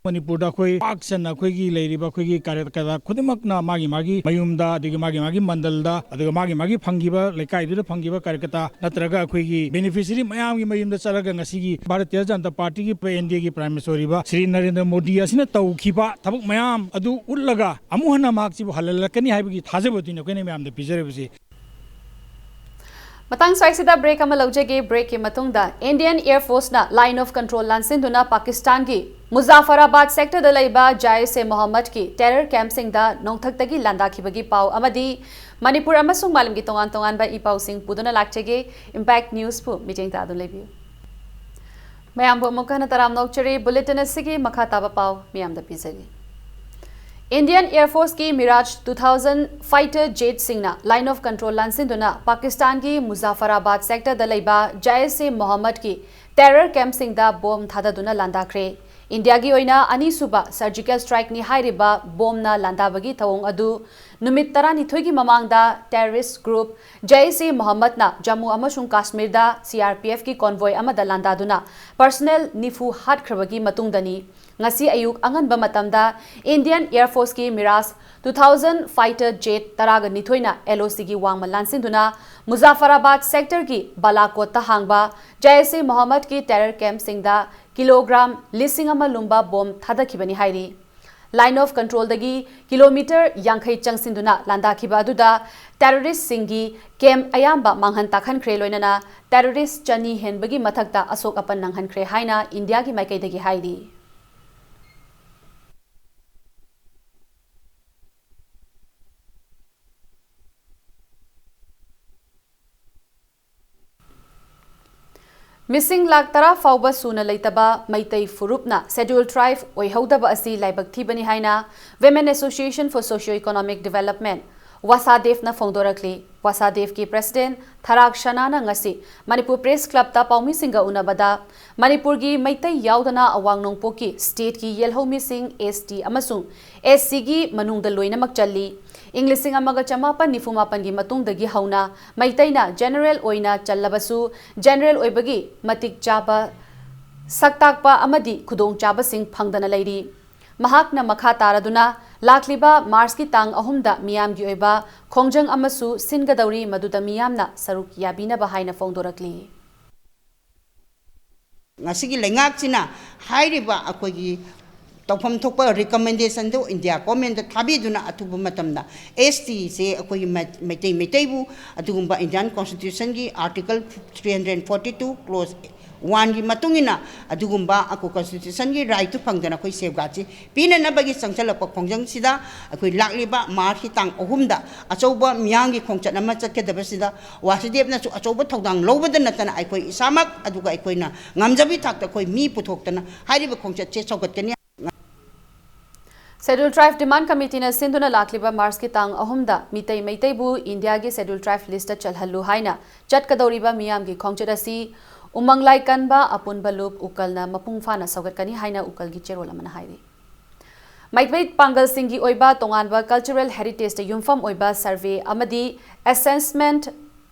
ꯃꯅꯤꯄꯨꯔꯗ ꯑꯩꯈꯣꯏ ꯄꯥꯛ ꯁꯟꯅ ꯑꯩꯈꯣꯏꯒꯤ ꯂꯩꯔꯤꯕ ꯑꯩꯈꯣꯏꯒꯤ ꯀꯥꯔꯌꯀꯔꯇꯥ ꯈꯨꯗꯤꯡꯃꯛꯅ ꯃꯥꯒꯤ ꯃꯥꯒꯤ ꯃꯌꯨꯝꯗ, ꯑꯗꯒꯤ ꯃꯥꯒꯤ ꯃꯥꯒꯤ ꯃꯟꯗꯜꯗ, ꯑꯗꯨꯒ ꯃꯥꯒꯤ ꯃꯥꯒꯤ ꯐꯪꯈꯤꯕ, ꯂꯩꯀꯥꯏꯗꯨꯗ ꯐꯪꯈꯤꯕ ꯀꯥꯔꯌꯀꯔꯇꯥ ꯅꯠꯇ꯭ꯔꯒ ꯑꯩꯈꯣꯏꯒꯤ ꯕꯦꯅꯤꯐꯤꯁꯔꯤ ꯃꯌꯥꯝꯒꯤ ꯃꯌꯨꯝꯗ ꯆꯠꯂꯒ ꯉꯁꯤꯒꯤ ꯚꯥꯔꯇꯤꯌ ꯖꯅꯇꯥ ꯄꯥꯔꯇꯤꯒꯤ, ꯑꯦꯟ ꯗꯤ ꯑꯦꯒꯤ ꯄ꯭ꯔꯥꯏꯝ ꯃꯤꯅꯤꯁꯇꯔ ꯑꯣꯏꯔꯤꯕ ꯁ꯭ꯔꯤ ꯅꯔꯦꯟꯗ꯭ꯔ ꯃꯣꯗꯤ ꯑꯁꯤꯅ ꯇꯧꯈꯤꯕ ꯊꯕꯛ ꯃꯌꯥꯝ ꯑꯗꯨ ꯎꯠꯂꯒ ꯑꯃꯨꯛ ꯍꯟꯅ ꯃꯍꯥꯛꯁꯤꯕꯨ ꯍꯜꯍꯜꯂꯛꯀꯅꯤ ꯍꯥꯏꯕꯒꯤ ꯊꯥꯖꯕꯗꯨꯅꯤ ꯑꯩꯈꯣꯏꯅ ꯃꯌꯥꯝꯗ ꯄꯤꯖꯔꯤꯕꯁꯤ꯫ ꯃꯇꯥꯡ ꯁ꯭ꯋꯥꯏꯁꯤꯗ ꯕ꯭ꯔꯦꯛ ꯑꯃ ꯂꯧꯖꯒꯦ꯫ ꯕ꯭ꯔꯦꯛꯀꯤ ꯃꯇꯨꯡꯗ ꯏꯟꯗꯤꯌꯟ ꯑꯦꯌꯔ ꯐꯣꯔꯁꯅ ꯂꯥꯏꯟ ꯑꯣꯐ ꯀꯟꯇ꯭ꯔꯣꯜ ꯂꯥꯟꯁꯤꯟꯗꯨꯅ ꯄꯥꯀꯤꯁꯇꯥꯟꯒꯤ ꯃꯨꯖꯥꯐꯔꯥꯕꯥꯗ ꯁꯦꯛꯇꯔꯗ ꯂꯩꯕ ꯖꯥꯏꯁꯦ ꯃꯣꯍꯝꯃꯗꯀꯤ ꯇꯦꯔꯔ ꯀꯦꯝꯞꯁꯤꯡꯗ ꯅꯣꯡꯊꯛꯇꯒꯤ ꯂꯥꯟꯗꯥꯈꯤꯕꯒꯤ ꯄꯥꯎ ꯑꯃꯗꯤ ꯃꯅꯤꯄꯨꯔ ꯑꯃꯁꯨꯡ ꯃꯥꯂꯦꯝꯒꯤ ꯇꯣꯉꯥꯟ ꯇꯣꯉꯥꯟꯕ ꯏ ꯄꯥꯎꯁꯤꯡ ꯄꯨꯗꯨꯅ ꯂꯥꯛꯆꯒꯦ꯫ ꯏꯝꯄꯦꯛ ꯅ꯭ꯌꯨꯁꯄꯨ ꯃꯤꯠꯌꯦꯡ ꯇꯥꯗꯨꯅ ꯂꯩꯕꯤꯌꯨ꯫ ꯃꯌꯥꯝꯕꯨ ꯑꯃꯨꯛ ꯍꯟꯅ ꯇꯔꯥꯝꯅ ꯑꯣꯛꯆꯔꯤ꯫ ꯕꯨꯂꯦꯇꯤꯟ ꯑꯁꯤꯒꯤ ꯃꯈꯥ ꯇꯥꯕ ꯄꯥꯎ ꯃꯤꯌꯥꯝꯗ ꯄꯤꯖꯒꯦ꯫ ꯏꯟꯗꯤꯌꯟ ꯑꯦꯌꯔ ꯐꯣꯔꯁꯀꯤ ꯃꯤꯔꯥꯖ ꯇꯨ ꯊꯥꯎꯖꯟ ꯐꯥꯏꯇꯔ ꯖꯦꯠꯁꯤꯡꯅ ꯂꯥꯏꯟ ꯑꯣꯐ ꯀꯟꯇ꯭ꯔꯣꯜ ꯂꯥꯟꯁꯤꯟꯗꯨꯅ ꯄꯥꯀꯤꯁꯇꯥꯟꯒꯤ ꯃꯨꯖꯥꯐꯔꯥꯕꯥꯗ ꯁꯦꯛꯇꯔꯗ ꯂꯩꯕ ꯖꯥꯏꯁꯦ ꯃꯣꯍꯝꯃꯗꯀꯤ ꯇꯦꯔꯔ ꯀꯦꯝꯞꯁꯤꯡꯗ ꯕꯣꯝ ꯊꯥꯗꯗꯨꯅ ꯂꯥꯟꯗꯥꯈ꯭ꯔꯦ꯫ ꯏꯟꯗꯤꯌꯥꯒꯤ ꯑꯣꯏꯅ ꯑꯅꯤꯁꯨꯕ ꯁꯔꯖꯤꯀꯦꯜ ꯁ꯭ꯇ꯭ꯔꯥꯏꯛꯅꯤ ꯍꯥꯏꯔꯤꯕ ꯕꯣꯝꯅ ꯂꯥꯟꯗꯥꯕꯒꯤ ꯊꯧꯑꯣꯡ ꯑꯗꯨ ꯅꯨꯃꯤꯠ ꯇꯔꯥꯅꯤꯊꯣꯏꯒꯤ ꯃꯃꯥꯡꯗ ꯇꯦꯔꯔꯤꯁ ꯒ꯭ꯔꯨꯞ ꯖꯩꯁ ꯏ ꯃꯣꯍꯝꯃꯗꯅ ꯖꯝꯃꯨ ꯑꯃꯁꯨꯡ ꯀꯥꯁꯃꯤꯔꯗ ꯁꯤ ꯑꯥꯔ ꯄꯤ ꯑꯦꯐꯀꯤ ꯀꯣꯟꯚꯣꯏ ꯑꯃꯗ ꯂꯥꯟꯗꯥꯗꯨꯅ ꯄꯔꯁꯅꯦꯜ ꯅꯤꯐꯨ ꯍꯥꯠꯈ꯭ꯔꯕꯒꯤ ꯃꯇꯨꯡꯗꯅꯤ꯫ ꯉꯁꯤ ꯑꯌꯨꯛ ꯑꯉꯟꯕ ꯃꯇꯝꯗ ꯏꯟꯗꯤꯌꯟ ꯑꯦꯌꯔ ꯐꯣꯔꯁꯀꯤ Mirage two thousand fighter jet ꯇꯔꯥꯒ ꯅꯤꯊꯣꯏꯅ ꯑꯦꯜ ꯑꯣ ꯁꯤꯒꯤ ꯋꯥꯡꯃ ꯂꯥꯟꯁꯤꯟꯗꯨꯅ ꯃꯨꯖꯥꯐꯔꯥꯕꯥꯗ ꯁꯦꯛꯇꯔꯒꯤ ꯕꯥꯂꯥꯀꯣꯠꯇ ꯍꯥꯡꯕ ꯖꯩꯁ ꯏ ꯃꯣꯍꯝꯃꯗꯀꯤ ꯇꯦꯔꯔ ꯀꯦꯝꯞꯁꯤꯡꯗ ꯀꯤꯂꯣꯒ꯭ꯔꯥꯝ ꯂꯤꯁꯤꯡ ꯑꯃ ꯂꯨꯝꯕ ꯕꯣꯝ ꯊꯥꯗꯈꯤꯕꯅꯤ ꯍꯥꯏꯔꯤ꯫ ꯂꯥꯏꯟ ꯑꯣꯐ ꯀꯟꯇ꯭ꯔꯣꯜꯗꯒꯤ ꯀꯤꯂꯣꯃꯤꯇꯔ ꯌꯥꯡꯈꯩ ꯆꯪꯁꯤꯟꯗꯨꯅ ꯂꯥꯟꯗꯥꯈꯤꯕ ꯑꯗꯨꯗ ꯇꯦꯔꯣꯔꯤꯁ꯭ꯠꯁꯤꯡꯒꯤ ꯀꯦꯝꯞ ꯑꯌꯥꯝꯕ ꯃꯥꯡꯍꯟ ꯇꯥꯛꯍꯟꯈ꯭ꯔꯦ, ꯂꯣꯏꯅꯅ ꯇꯦꯔꯣꯔꯤꯁ꯭ꯠ ꯆꯅꯤ ꯍꯦꯟꯕꯒꯤ ꯃꯊꯛꯇ ꯑꯁꯣꯛ ꯑꯄꯟ ꯅꯪꯍꯟꯈ꯭ꯔꯦ ꯍꯥꯏꯅ ꯏꯟꯗꯤꯌꯥꯒꯤ ꯃꯥꯏꯀꯩꯗꯒꯤ ꯍꯥꯏꯔꯤ꯫ ꯃꯤꯁꯤꯡ ꯂꯥꯈ ꯇꯔꯥ ꯐꯥꯎꯕ ꯁꯨꯅ ꯂꯩꯇꯕ ꯃꯩꯇꯩ ꯐꯨꯔꯨꯞꯅ Scheduled Tribe ꯑꯣꯏꯍꯧꯗꯕ ꯑꯁꯤ ꯂꯥꯏꯕꯛ ꯊꯤꯕꯅꯤ ꯍꯥꯏꯅ Women Association for Socio-Economic Development, ꯋꯥꯁꯥꯗꯦꯐꯅ ꯐꯣꯡꯗꯣꯔꯛꯂꯤ꯫ ꯋꯥꯁꯥꯗꯦꯐꯀꯤ ꯄ꯭ꯔꯦꯁꯤꯗꯦꯟꯠ ꯊꯔꯥꯛ ꯁꯅꯥꯅ ꯉꯁꯤ ꯃꯅꯤꯄꯨꯔ ꯄ꯭ꯔꯦꯁ ꯀ꯭ꯂꯕꯇ ꯄꯥꯎꯃꯤꯁꯤꯡꯒ ꯎꯅꯕꯗ ꯃꯅꯤꯄꯨꯔꯒꯤ ꯃꯩꯇꯩ ꯌꯥꯎꯗꯅ ꯑꯋꯥꯡ ꯅꯣꯡꯄꯣꯛꯀꯤ ꯁ꯭ꯇꯦꯠꯀꯤ ꯌꯦꯜꯍꯧꯃꯤꯁꯤꯡ, ꯑꯦꯁ ꯇꯤ ꯑꯃꯁꯨꯡ ꯑꯦꯁ ꯁꯤꯒꯤ ꯃꯅꯨꯡꯗ ꯂꯣꯏꯅꯃꯛ ꯆꯜꯂꯤ꯫ ꯏꯪ ꯂꯤꯁꯤꯡ ꯑꯃꯒ ꯆꯃꯥꯄꯟ ꯅꯤꯐꯨ ꯃꯥꯄꯟꯒꯤ ꯃꯇꯨꯡꯗꯒꯤ ꯍꯧꯅ ꯃꯩꯇꯩꯅ ꯖꯦꯅꯔꯦꯜ ꯑꯣꯏꯅ ꯆꯜꯂꯕꯁꯨ, ꯖꯦꯅꯔꯦꯜ ꯑꯣꯏꯕꯒꯤ ꯃꯇꯤꯛ ꯆꯥꯕ ꯁꯛꯇꯥꯛꯄ ꯑꯃꯗꯤ ꯈꯨꯗꯣꯡꯆꯥꯕꯁꯤꯡ ꯐꯪꯗꯅ ꯂꯩꯔꯤ꯫ ꯃꯍꯥꯛꯅ ꯃꯈꯥ ꯇꯥꯔꯗꯨꯅ ꯂꯥꯛꯂꯤꯕ ꯃꯥꯔꯆꯀꯤ ꯇꯥꯡ ꯑꯍꯨꯝꯗ ꯃꯤꯌꯥꯝꯒꯤ ꯑꯣꯏꯕ ꯈꯣꯡꯖꯪ ꯑꯃꯁꯨ ꯁꯤꯟꯒꯗꯧꯔꯤ, ꯃꯗꯨꯗ ꯃꯤꯌꯥꯝꯅ ꯁꯔꯨꯛ ꯌꯥꯕꯤꯅꯕ ꯍꯥꯏꯅ ꯐꯣꯡꯗꯣꯔꯛꯂꯤ꯫ ꯉꯁꯤꯒꯤ ꯂꯩꯉꯥꯛꯁꯤꯅ ꯍꯥꯏꯔꯤꯕ ꯑꯩꯈꯣꯏꯒꯤ ꯇꯧꯐꯝ ꯊꯣꯛꯄ ꯔꯤꯀꯃꯦꯟꯗꯦꯁꯟꯗꯨ ꯏꯟꯗꯤꯌꯥ ꯒꯣꯔꯃꯦꯟꯗ ꯊꯥꯕꯤꯗꯨꯅ ꯑꯊꯨꯕ ꯃꯇꯝꯗ ꯑꯦꯁ ꯇꯤꯁꯦ ꯑꯩꯈꯣꯏꯒꯤ ꯃꯩ- ꯃꯩꯇꯩ ꯃꯩꯇꯩꯕꯨ ꯑꯗꯨꯒꯨꯝꯕ ꯏꯟꯗꯤꯌꯥꯟ ꯀꯣꯟꯁꯇꯤꯇ꯭ꯌꯨꯁꯟꯒꯤ article three hundred forty two clause ꯋꯥꯟꯒꯤ ꯃꯇꯨꯡ ꯏꯟꯅ ꯑꯗꯨꯒꯨꯝꯕ ꯑꯩꯈꯣꯏ ꯀꯣꯟꯁꯇꯤꯇ꯭ꯌꯨꯁꯟꯒꯤ ꯔꯥꯏꯠꯇꯨ ꯐꯪꯗꯅ ꯑꯩꯈꯣꯏ ꯁꯦꯐꯒꯥꯔꯗꯁꯤ ꯄꯤꯅꯅꯕꯒꯤ ꯆꯪꯁꯤꯜꯂꯛꯄ ꯈꯣꯡꯖꯪꯁꯤꯗ ꯑꯩꯈꯣꯏ ꯂꯥꯛꯂꯤꯕ ꯃꯥꯔꯆꯀꯤ ꯇꯥꯡ ꯑꯍꯨꯝꯗ ꯑꯆꯧꯕ ꯃꯤꯌꯥꯝꯒꯤ ꯈꯣꯡꯆꯠ ꯑꯃ ꯆꯠꯀꯗꯕꯁꯤꯗ ꯋꯥꯁꯨꯗꯦꯕꯅꯁꯨ ꯑꯆꯧꯕ ꯊꯧꯗꯥꯡ ꯂꯧꯕꯗ ꯅꯠꯇꯅ ꯑꯩꯈꯣꯏ ꯏꯁꯥꯃꯛ ꯑꯗꯨꯒ ꯑꯩꯈꯣꯏꯅ ꯉꯝꯖꯕꯤ ꯊꯥꯛꯇ ꯑꯩꯈꯣꯏ ꯃꯤ ꯄꯨꯊꯣꯛꯇꯅ ꯍꯥꯏꯔꯤꯕ ꯈꯣꯡꯆꯠꯁꯦ ꯁꯧꯒꯠꯀꯅꯤ꯫ Scheduled Tribe Demand Committeeꯅ ꯁꯤꯟꯗꯨꯅ ꯂꯥꯛꯂꯤꯕ ꯃꯥꯔꯆꯀꯤ ꯇꯥꯡ ꯑꯍꯨꯝꯗ ꯃꯤꯇꯩ ꯃꯩꯇꯩꯕꯨ ꯏꯟꯗꯤꯌꯥꯒꯤ Scheduled Tribe listꯇ ꯆꯜꯍꯜꯂꯨ ꯍꯥꯏꯅ ꯆꯠꯀꯗꯧꯔꯤꯕ ꯃꯤꯌꯥꯝꯒꯤ ꯈꯣꯡꯆꯠ ꯑꯁꯤ ꯎꯃꯪ ꯂꯥꯏ ꯀꯟꯕ ꯑꯄꯨꯟꯕ ꯂꯨꯞ ꯎꯀꯜꯅ ꯃꯄꯨꯡ ꯐꯥꯅ ꯁꯧꯒꯠꯀꯅꯤ ꯍꯥꯏꯅ ꯎꯀꯜꯒꯤ ꯆꯦꯔꯣꯜ ꯑꯃꯅ ꯍꯥꯏꯔꯤ꯫ ꯃꯩꯇꯩ ꯄꯥꯡꯒꯜꯁꯤꯡꯒꯤ ꯑꯣꯏꯕ ꯇꯣꯉꯥꯟꯕ cultural heritageꯇ ꯌꯨꯝꯐꯝ ꯑꯣꯏꯕ survey ꯑꯃꯗꯤ assessment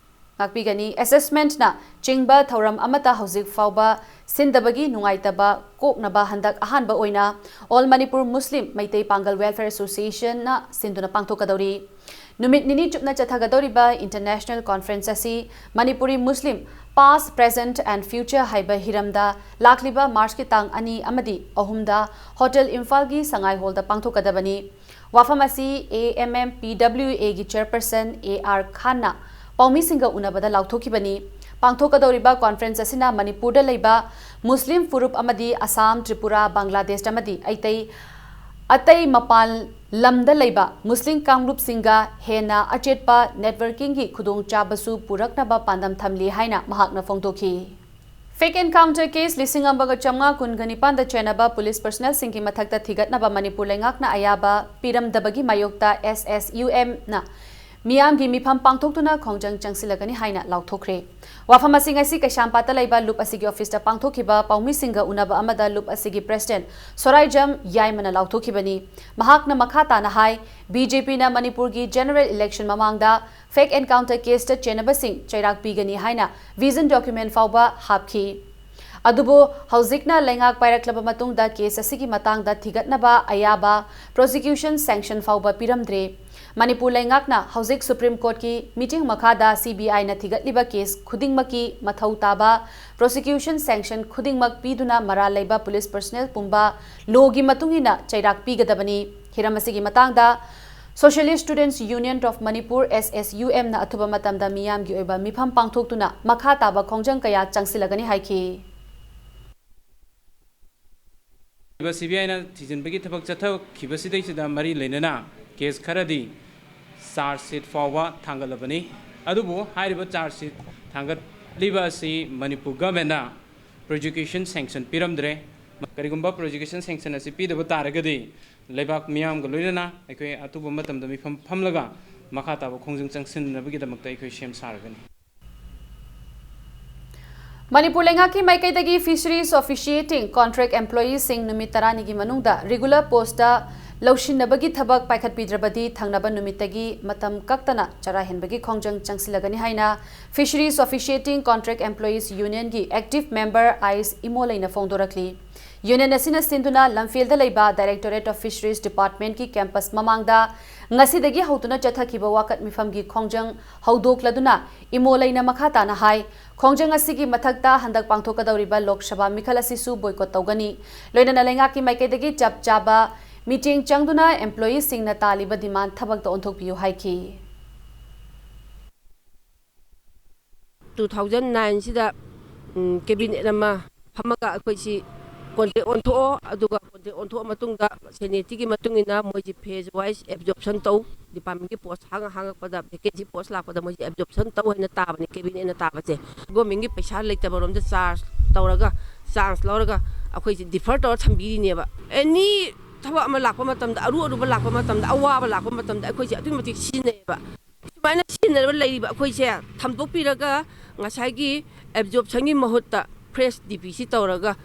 ꯉꯥꯛꯄꯤꯒꯅꯤ꯫ Assessmentꯅ ꯆꯤꯡꯕ ꯊꯧꯔꯝ ꯑꯃꯠꯇ ꯍꯧꯖꯤꯛ ꯐꯥꯎꯕ ꯁꯤꯟꯗꯕꯒꯤ ꯅꯨꯡꯉꯥꯏꯇꯕ ꯀꯣꯛꯅꯕ ꯍꯟꯗꯛ ꯑꯍꯥꯟꯕ ꯑꯣꯏꯅ All Manipur Muslim Meitei Pangal Welfare Associationꯅ ꯁꯤꯟꯗꯨꯅ ꯄꯥꯡꯊꯣꯛꯀꯗꯧꯔꯤ꯫ ꯅꯨꯃꯤꯠ ꯅꯤꯅꯤ ꯆꯨꯞꯅ ꯆꯠꯊꯒꯗꯧꯔꯤꯕ international conference ꯑꯁꯤ ꯃꯅꯤꯄꯨꯔꯤ ꯃꯨꯁꯂꯤꯝ past, present and future ꯍꯥꯏꯕ ꯍꯤꯔꯝꯗ ꯂꯥꯛꯂꯤꯕ ꯃꯥꯔꯆꯀꯤ ꯇꯥꯡ ꯑꯅꯤ ꯑꯃꯗꯤ ꯑꯍꯨꯝꯗ ꯍꯣꯇꯦꯜ ꯏꯝꯐꯥꯜꯒꯤ ꯁꯉꯥꯏ ꯍꯣꯜꯗ ꯄꯥꯡꯊꯣꯛꯀꯗꯕꯅꯤ꯫ ꯋꯥꯐꯝ ꯑꯁꯤ A M M P W Aꯒꯤ chairperson A R Khan ꯄꯥꯎꯃꯤꯁꯤꯡꯒ ꯎꯅꯕꯗ ꯂꯥꯎꯊꯣꯛꯈꯤꯕꯅꯤ꯫ ꯄꯥꯡꯊꯣꯛꯀꯗꯧꯔꯤꯕ conference ꯑꯁꯤꯅ ꯃꯅꯤꯄꯨꯔꯗ ꯂꯩꯕ ꯃꯨꯁꯂꯤꯝ ꯐꯨꯔꯨꯞ ꯑꯃꯗꯤ ꯑꯁꯥꯝ, ꯇ꯭ꯔꯤꯄꯨꯔꯥ, ꯕꯪꯒ꯭ꯂꯥꯗꯦꯁ ꯑꯃꯗꯤ ꯑꯇꯩ ꯑꯇꯩ ꯃꯄꯥꯟ ꯂꯝꯗ ꯂꯩꯕ ꯃꯨꯁꯂꯤꯝ ꯀꯥꯡꯂꯨꯞꯁꯤꯡꯒ ꯍꯦꯟꯅ ꯑꯆꯦꯠꯄ networkingꯒꯤ ꯈꯨꯗꯣꯡꯆꯥꯕꯁꯨ ꯄꯨꯔꯛꯅꯕ ꯄꯥꯟꯗꯝ ꯊꯝꯂꯤ ꯍꯥꯏꯅ ꯃꯍꯥꯛꯅ ꯐꯣꯡꯗꯣꯛꯈꯤ꯫ Fake encounter case ꯂꯤꯁꯤꯡ ꯑꯃꯒ ꯆꯥꯝꯃꯉꯥ ꯀꯨꯟꯒ ꯅꯤꯄꯥꯟꯗ ꯆꯦꯟꯅꯕ ꯄꯨꯂꯤꯁ ꯄꯔꯁꯅꯦꯜꯁꯤꯡꯒꯤ ꯃꯊꯛꯇ ꯊꯤꯒꯠꯅꯕ ꯃꯅꯤꯄꯨꯔ ꯂꯩꯉꯥꯛꯅ ꯑꯌꯥꯕ ꯄꯤꯔꯝꯗꯕꯒꯤ ꯃꯥꯌꯣꯛꯇ S S U M ꯅ ꯃꯤꯌꯥꯝꯒꯤ ꯃꯤꯐꯝ ꯄꯥꯡꯊꯣꯛꯇꯨꯅ ꯈꯣꯡꯖꯪ ꯆꯪꯁꯤꯜꯂꯒꯅꯤ ꯍꯥꯏꯅ ꯂꯥꯎꯊꯣꯛꯈ꯭ꯔꯦ꯫ ꯋꯥꯐꯝ ꯑꯁꯤ ꯉꯁꯤ ꯀꯩꯁꯥꯝꯄꯥꯠꯇ ꯂꯩꯕ ꯂꯨꯞ ꯑꯁꯤꯒꯤ ꯑꯣꯐꯤꯁꯇ ꯄꯥꯡꯊꯣꯛꯈꯤꯕ ꯄꯥꯎꯃꯤꯁꯤꯡꯒ ꯎꯅꯕ ꯑꯃꯗ ꯂꯨꯞ ꯑꯁꯤꯒꯤ ꯄ꯭ꯔꯦꯁꯤꯗꯦꯟꯠ ꯁꯣꯔꯥꯏꯖꯝ ꯌꯥꯏꯃꯅ ꯂꯥꯎꯊꯣꯛꯈꯤꯕꯅꯤ꯫ ꯃꯍꯥꯛꯅ ꯃꯈꯥ ꯇꯥꯅ ꯍꯥꯏ, B J P ꯅ ꯃꯅꯤꯄꯨꯔꯒꯤ ꯖꯦꯅꯔꯦꯜ ꯏꯂꯦꯛꯁꯟ ꯃꯃꯥꯡꯗ fake encounter case ꯇ ꯆꯦꯟꯅꯕꯁꯤꯡ ꯆꯩꯔꯥꯛ ꯄꯤꯒꯅꯤ ꯍꯥꯏꯅ vision document ꯐꯥꯎꯕ ꯍꯥꯞꯈꯤ꯫ ꯑꯗꯨꯕꯨ ꯍꯧꯖꯤꯛꯅ ꯂꯩꯉꯥꯛ ꯄꯥꯏꯔꯛꯂꯕ ꯃꯇꯨꯡꯗ case ꯑꯁꯤꯒꯤ ꯃꯇꯥꯡꯗ ꯊꯤꯒꯠꯅꯕ ꯑꯌꯥꯕ prosecution sanction ꯐꯥꯎꯕ ꯄꯤꯔꯝꯗ꯭ꯔꯦ꯫ ꯃꯅꯤꯄꯨꯔ ꯂꯩꯉꯥꯛꯅ ꯍꯧꯖꯤꯛ Supreme Court ꯀꯤ ꯃꯤꯠꯌꯦꯡ ꯃꯈꯥꯗ C B I ꯅ ꯊꯤꯒꯠꯂꯤꯕ case ꯈꯨꯗꯤꯡꯃꯛꯀꯤ ꯃꯊꯧ ꯇꯥꯕ prosecution sanction ꯈꯨꯗꯤꯡꯃꯛ ꯄꯤꯗꯨꯅ ꯃꯔꯥꯜ ꯂꯩꯕ ꯄꯨꯂꯤꯁ ꯄꯔꯁꯅꯦꯜ ꯄꯨꯝꯕ law ꯒꯤ ꯃꯇꯨꯡ ꯏꯟꯅ ꯆꯩꯔꯥꯛ ꯄꯤꯒꯗꯕꯅꯤ꯫ ꯍꯤꯔꯝ ꯑꯁꯤꯒꯤ ꯃꯇꯥꯡꯗ Socialist Students Union of Manipur, S S U M ꯅ ꯑꯊꯨꯕ ꯃꯇꯝꯗ ꯃꯤꯌꯥꯝꯒꯤ ꯑꯣꯏꯕ ꯃꯤꯐꯝ ꯄꯥꯡꯊꯣꯛꯇꯨꯅ ꯃꯈꯥ ꯇꯥꯕ ꯈꯣꯡꯖꯪ ꯀꯌꯥ ꯆꯪꯁꯤꯜꯂꯒꯅꯤ ꯍꯥꯏꯈꯤ꯫ C B I ꯅ ꯊꯤꯖꯤꯟꯕꯒꯤ ꯊꯕꯛ ꯆꯠꯊꯈꯤꯕꯁꯤꯗꯩꯁꯤꯗ ꯃꯔꯤ ꯂꯩꯅꯅ case ꯈꯔꯗꯤ charge sheet ꯐꯥꯎꯕ ꯊꯥꯡꯒꯠꯂꯕꯅꯤ꯫ ꯑꯗꯨꯕꯨ ꯍꯥꯏꯔꯤꯕ charge sheet ꯊꯥꯡꯒꯠꯂꯤꯕ ꯑꯁꯤ ꯃꯅꯤꯄꯨꯔ government ꯅ prosecution sanction ꯄꯤꯔꯝꯗ꯭ꯔꯦ꯫ ꯀꯔꯤꯒꯨꯝꯕ prosecution sanction ꯑꯁꯤ ꯄꯤꯗꯕ ꯇꯥꯔꯒꯗꯤ ꯂꯩꯕꯥꯛ ꯃꯤꯌꯥꯝꯒ ꯂꯣꯏꯅꯅ ꯑꯩꯈꯣꯏ ꯑꯊꯨꯕ ꯃꯇꯝꯗ ꯃꯤꯐꯝ ꯐꯝꯂꯒ ꯃꯈꯥ ꯇꯥꯕ ꯈꯣꯡꯖꯪ ꯆꯪꯁꯤꯟꯅꯕꯒꯤꯗꯃꯛꯇ ꯑꯩꯈꯣꯏ ꯁꯦꯝ ꯁꯥꯔꯒꯅꯤ꯫ ꯃꯅꯤꯄꯨꯔ ꯂꯩꯉꯥꯛꯀꯤ ꯃꯥꯏꯀꯩꯗꯒꯤ fisheries officiating contract employee ꯁꯤꯡ ꯅꯨꯃꯤꯠ ꯇꯔꯥꯅꯤꯒꯤ ꯃꯅꯨꯡꯗ regular post ꯇ ꯂꯧꯁꯤꯟꯅꯕꯒꯤ ꯊꯕꯛ ꯄꯥꯏꯈꯠꯄꯤꯗ꯭ꯔꯕꯗꯤ ꯊꯪꯅꯕ ꯅꯨꯃꯤꯠꯇꯒꯤ ꯃꯇꯝ ꯀꯛꯇꯅ ꯆꯔꯥ ꯍꯦꯟꯕꯒꯤ ꯈꯣꯡꯖꯪ ꯆꯪꯁꯤꯜꯂꯒꯅꯤ ꯍꯥꯏꯅ Fisheries Officiating Contract Employees Union ꯒꯤ active member ꯑꯥꯏꯁ ꯏꯃꯣꯂꯩꯅ ꯐꯣꯡꯗꯣꯔꯛꯂꯤ꯫ Union ꯑꯁꯤꯅ ꯁꯤꯟꯗꯨꯅ ꯂꯝꯐꯦꯜꯗ ꯂꯩꯕ Directorate of Fisheries Department ꯀꯤ campus ꯃꯃꯥꯡꯗ ꯉꯁꯤꯗꯒꯤ ꯍꯧꯗꯨꯅ ꯆꯠꯊꯈꯤꯕ ꯋꯥꯀꯠ ꯃꯤꯐꯝꯒꯤ ꯈꯣꯡꯖꯪ ꯍꯧꯗꯣꯛꯂꯗꯨꯅ ꯏꯃꯣꯂꯩꯅ ꯃꯈꯥ ꯇꯥꯅ ꯍꯥꯏ, ꯈꯣꯡꯖꯪ ꯑꯁꯤꯒꯤ ꯃꯊꯛꯇ ꯍꯟꯗꯛ ꯄꯥꯡꯊꯣꯛꯀꯗꯧꯔꯤꯕ ꯂꯣꯛ ꯁꯚꯥ ꯃꯤꯈꯜ ꯑꯁꯤꯁꯨ boycott ꯇꯧꯒꯅꯤ꯫ ꯂꯣꯏꯅꯅ ꯂꯩꯉꯥꯛꯀꯤ ꯃꯥꯏꯀꯩꯗꯒꯤ ꯆꯞ ꯆꯥꯕ ꯃꯤꯠꯌꯦꯡ ꯆꯪꯗꯨꯅ employee ꯁꯤꯡꯅ ꯇꯥꯜꯂꯤꯕ demand ꯊꯕꯛꯇ ꯑꯣꯟꯊꯣꯛꯄꯤꯌꯨ ꯍꯥꯏꯈꯤ꯫ Two thousand nine ꯁꯤꯗ cabinet ꯑꯃ ꯐꯝꯃꯒ ꯑꯩꯈꯣꯏꯁꯤ ꯀꯣꯟꯇ꯭ꯔꯦꯛ ꯑꯣꯟꯊꯣꯛꯑꯣ, ꯑꯗꯨꯒ ꯀꯣꯟꯇ꯭ꯔꯦꯛ ꯑꯣꯟꯊꯣꯛꯑ ꯃꯇꯨꯡꯗ ꯁꯦꯅꯤꯌꯔꯤꯇꯤꯒꯤ ꯃꯇꯨꯡ ꯏꯟꯅ ꯃꯣꯏꯁꯦ ꯐꯦꯖ ꯋꯥꯏꯁ ꯑꯦꯕꯖꯣꯔꯞꯁꯟ ꯇꯧ, ꯗꯤꯄꯥꯔꯠꯃꯦꯟꯒꯤ ꯄꯣꯁ ꯍꯥꯡꯉ ꯍꯥꯡꯉꯛꯄꯗ, ꯚꯦꯀꯦꯟꯁꯤ ꯄꯣꯁ ꯂꯥꯛꯄꯗ ꯃꯣꯏꯁꯦ ꯑꯦꯕꯖꯣꯔꯞꯁꯟ ꯇꯧ ꯍꯥꯏꯅ ꯇꯥꯕꯅꯦ, ꯀꯦꯕꯤꯅꯦꯠꯅ ꯇꯥꯕꯁꯦ꯫ ꯒꯣꯔꯃꯦꯟꯒꯤ ꯄꯩꯁꯥ ꯂꯩꯇꯕꯔꯣꯝꯗ ꯆꯥꯔꯖ ꯇꯧꯔꯒ, ꯆꯥꯟꯁ ꯂꯧꯔꯒ ꯑꯩꯈꯣꯏꯁꯦ ꯗꯤꯐꯔ ꯇꯧꯔ ꯊꯝꯕꯤꯔꯤꯅꯦꯕ꯫ ꯑꯦꯅꯤ ꯊꯕꯛ ꯑꯃ ꯂꯥꯛꯄ ꯃꯇꯝꯗ, ꯑꯔꯨ ꯑꯔꯨꯕ ꯂꯥꯛꯄ ꯃꯇꯝꯗ, ꯑꯋꯥꯕ ꯂꯥꯛꯄ ꯃꯇꯝꯗ ꯑꯩꯈꯣꯏꯁꯦ ꯑꯗꯨꯛꯀꯤ ꯃꯇꯤꯛ ꯁꯤꯖꯤꯟꯅꯩꯌꯦꯕ꯫ ꯁꯨꯃꯥꯏꯅ ꯁꯤꯖꯤꯟꯅꯔꯕ ꯂꯩꯔꯤꯕ ꯑꯩꯈꯣꯏꯁꯦ ꯊꯝꯗꯣꯛꯄꯤꯔꯒ, ꯉꯁꯥꯏꯒꯤ ꯑꯦꯕꯖꯣꯔꯞꯁꯟꯒꯤ ꯃꯍꯨꯠꯇ ꯐ꯭ꯔꯦꯁ ꯗꯤ ꯄꯤ ꯁꯤ ꯇꯧꯔꯒ,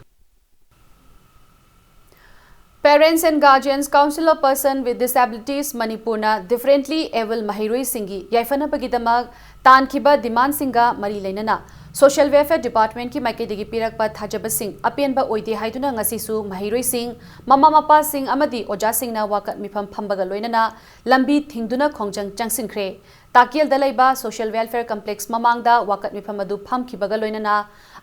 Parents and Guardians Council of Person with Disabilities ꯃꯅꯤꯄꯨꯔꯅ ꯗꯤꯐꯔꯦꯟꯠꯂꯤ ꯑꯦꯕꯜ ꯃꯍꯩꯔꯣꯏꯁꯤꯡꯒꯤ ꯌꯥꯏꯐꯅꯕꯒꯤꯗꯃꯛ ꯇꯥꯟꯈꯤꯕ ꯗꯤꯃꯥꯟꯁꯤꯡꯒ ꯃꯔꯤ ꯂꯩꯅꯅ ꯁꯣꯁꯤꯌꯦꯜ ꯋꯦꯜꯐꯤꯌꯔ ꯗꯤꯄꯥꯔꯠꯃꯦꯟꯠꯀꯤ ꯃꯥꯏꯀꯩꯗꯒꯤ ꯄꯤꯔꯛꯄ ꯊꯥꯖꯕꯁꯤꯡ ꯑꯄꯦꯟꯕ ꯑꯣꯏꯗꯦ ꯍꯥꯏꯗꯨꯅ ꯉꯁꯤꯁꯨ ꯃꯍꯩꯔꯣꯏꯁꯤꯡ, ꯃꯃꯥ ꯃꯄꯥꯁꯤꯡ ꯑꯃꯗꯤ ꯑꯣꯖꯥꯁꯤꯡꯅ ꯋꯥꯀꯠ ꯃꯤꯐꯝ ꯐꯝꯕꯒ ꯂꯣꯏꯅꯅ ꯂꯝꯕꯤ ꯊꯤꯡꯗꯨꯅ ꯈꯣꯡꯖꯪ ꯆꯪꯁꯤꯟꯈ꯭ꯔꯦ꯫ ꯇꯥꯀꯦꯜꯗ ꯂꯩꯕ ꯁꯣꯁꯤꯌꯦꯜ ꯋꯦꯜꯐꯤꯌꯔ ꯀꯝꯄ꯭ꯂꯦꯛꯁ ꯃꯃꯥꯡꯗ ꯋꯥꯀꯠ ꯃꯤꯐꯝ ꯑꯗꯨ ꯐꯝꯈꯤꯕꯒ ꯂꯣꯏꯅꯅ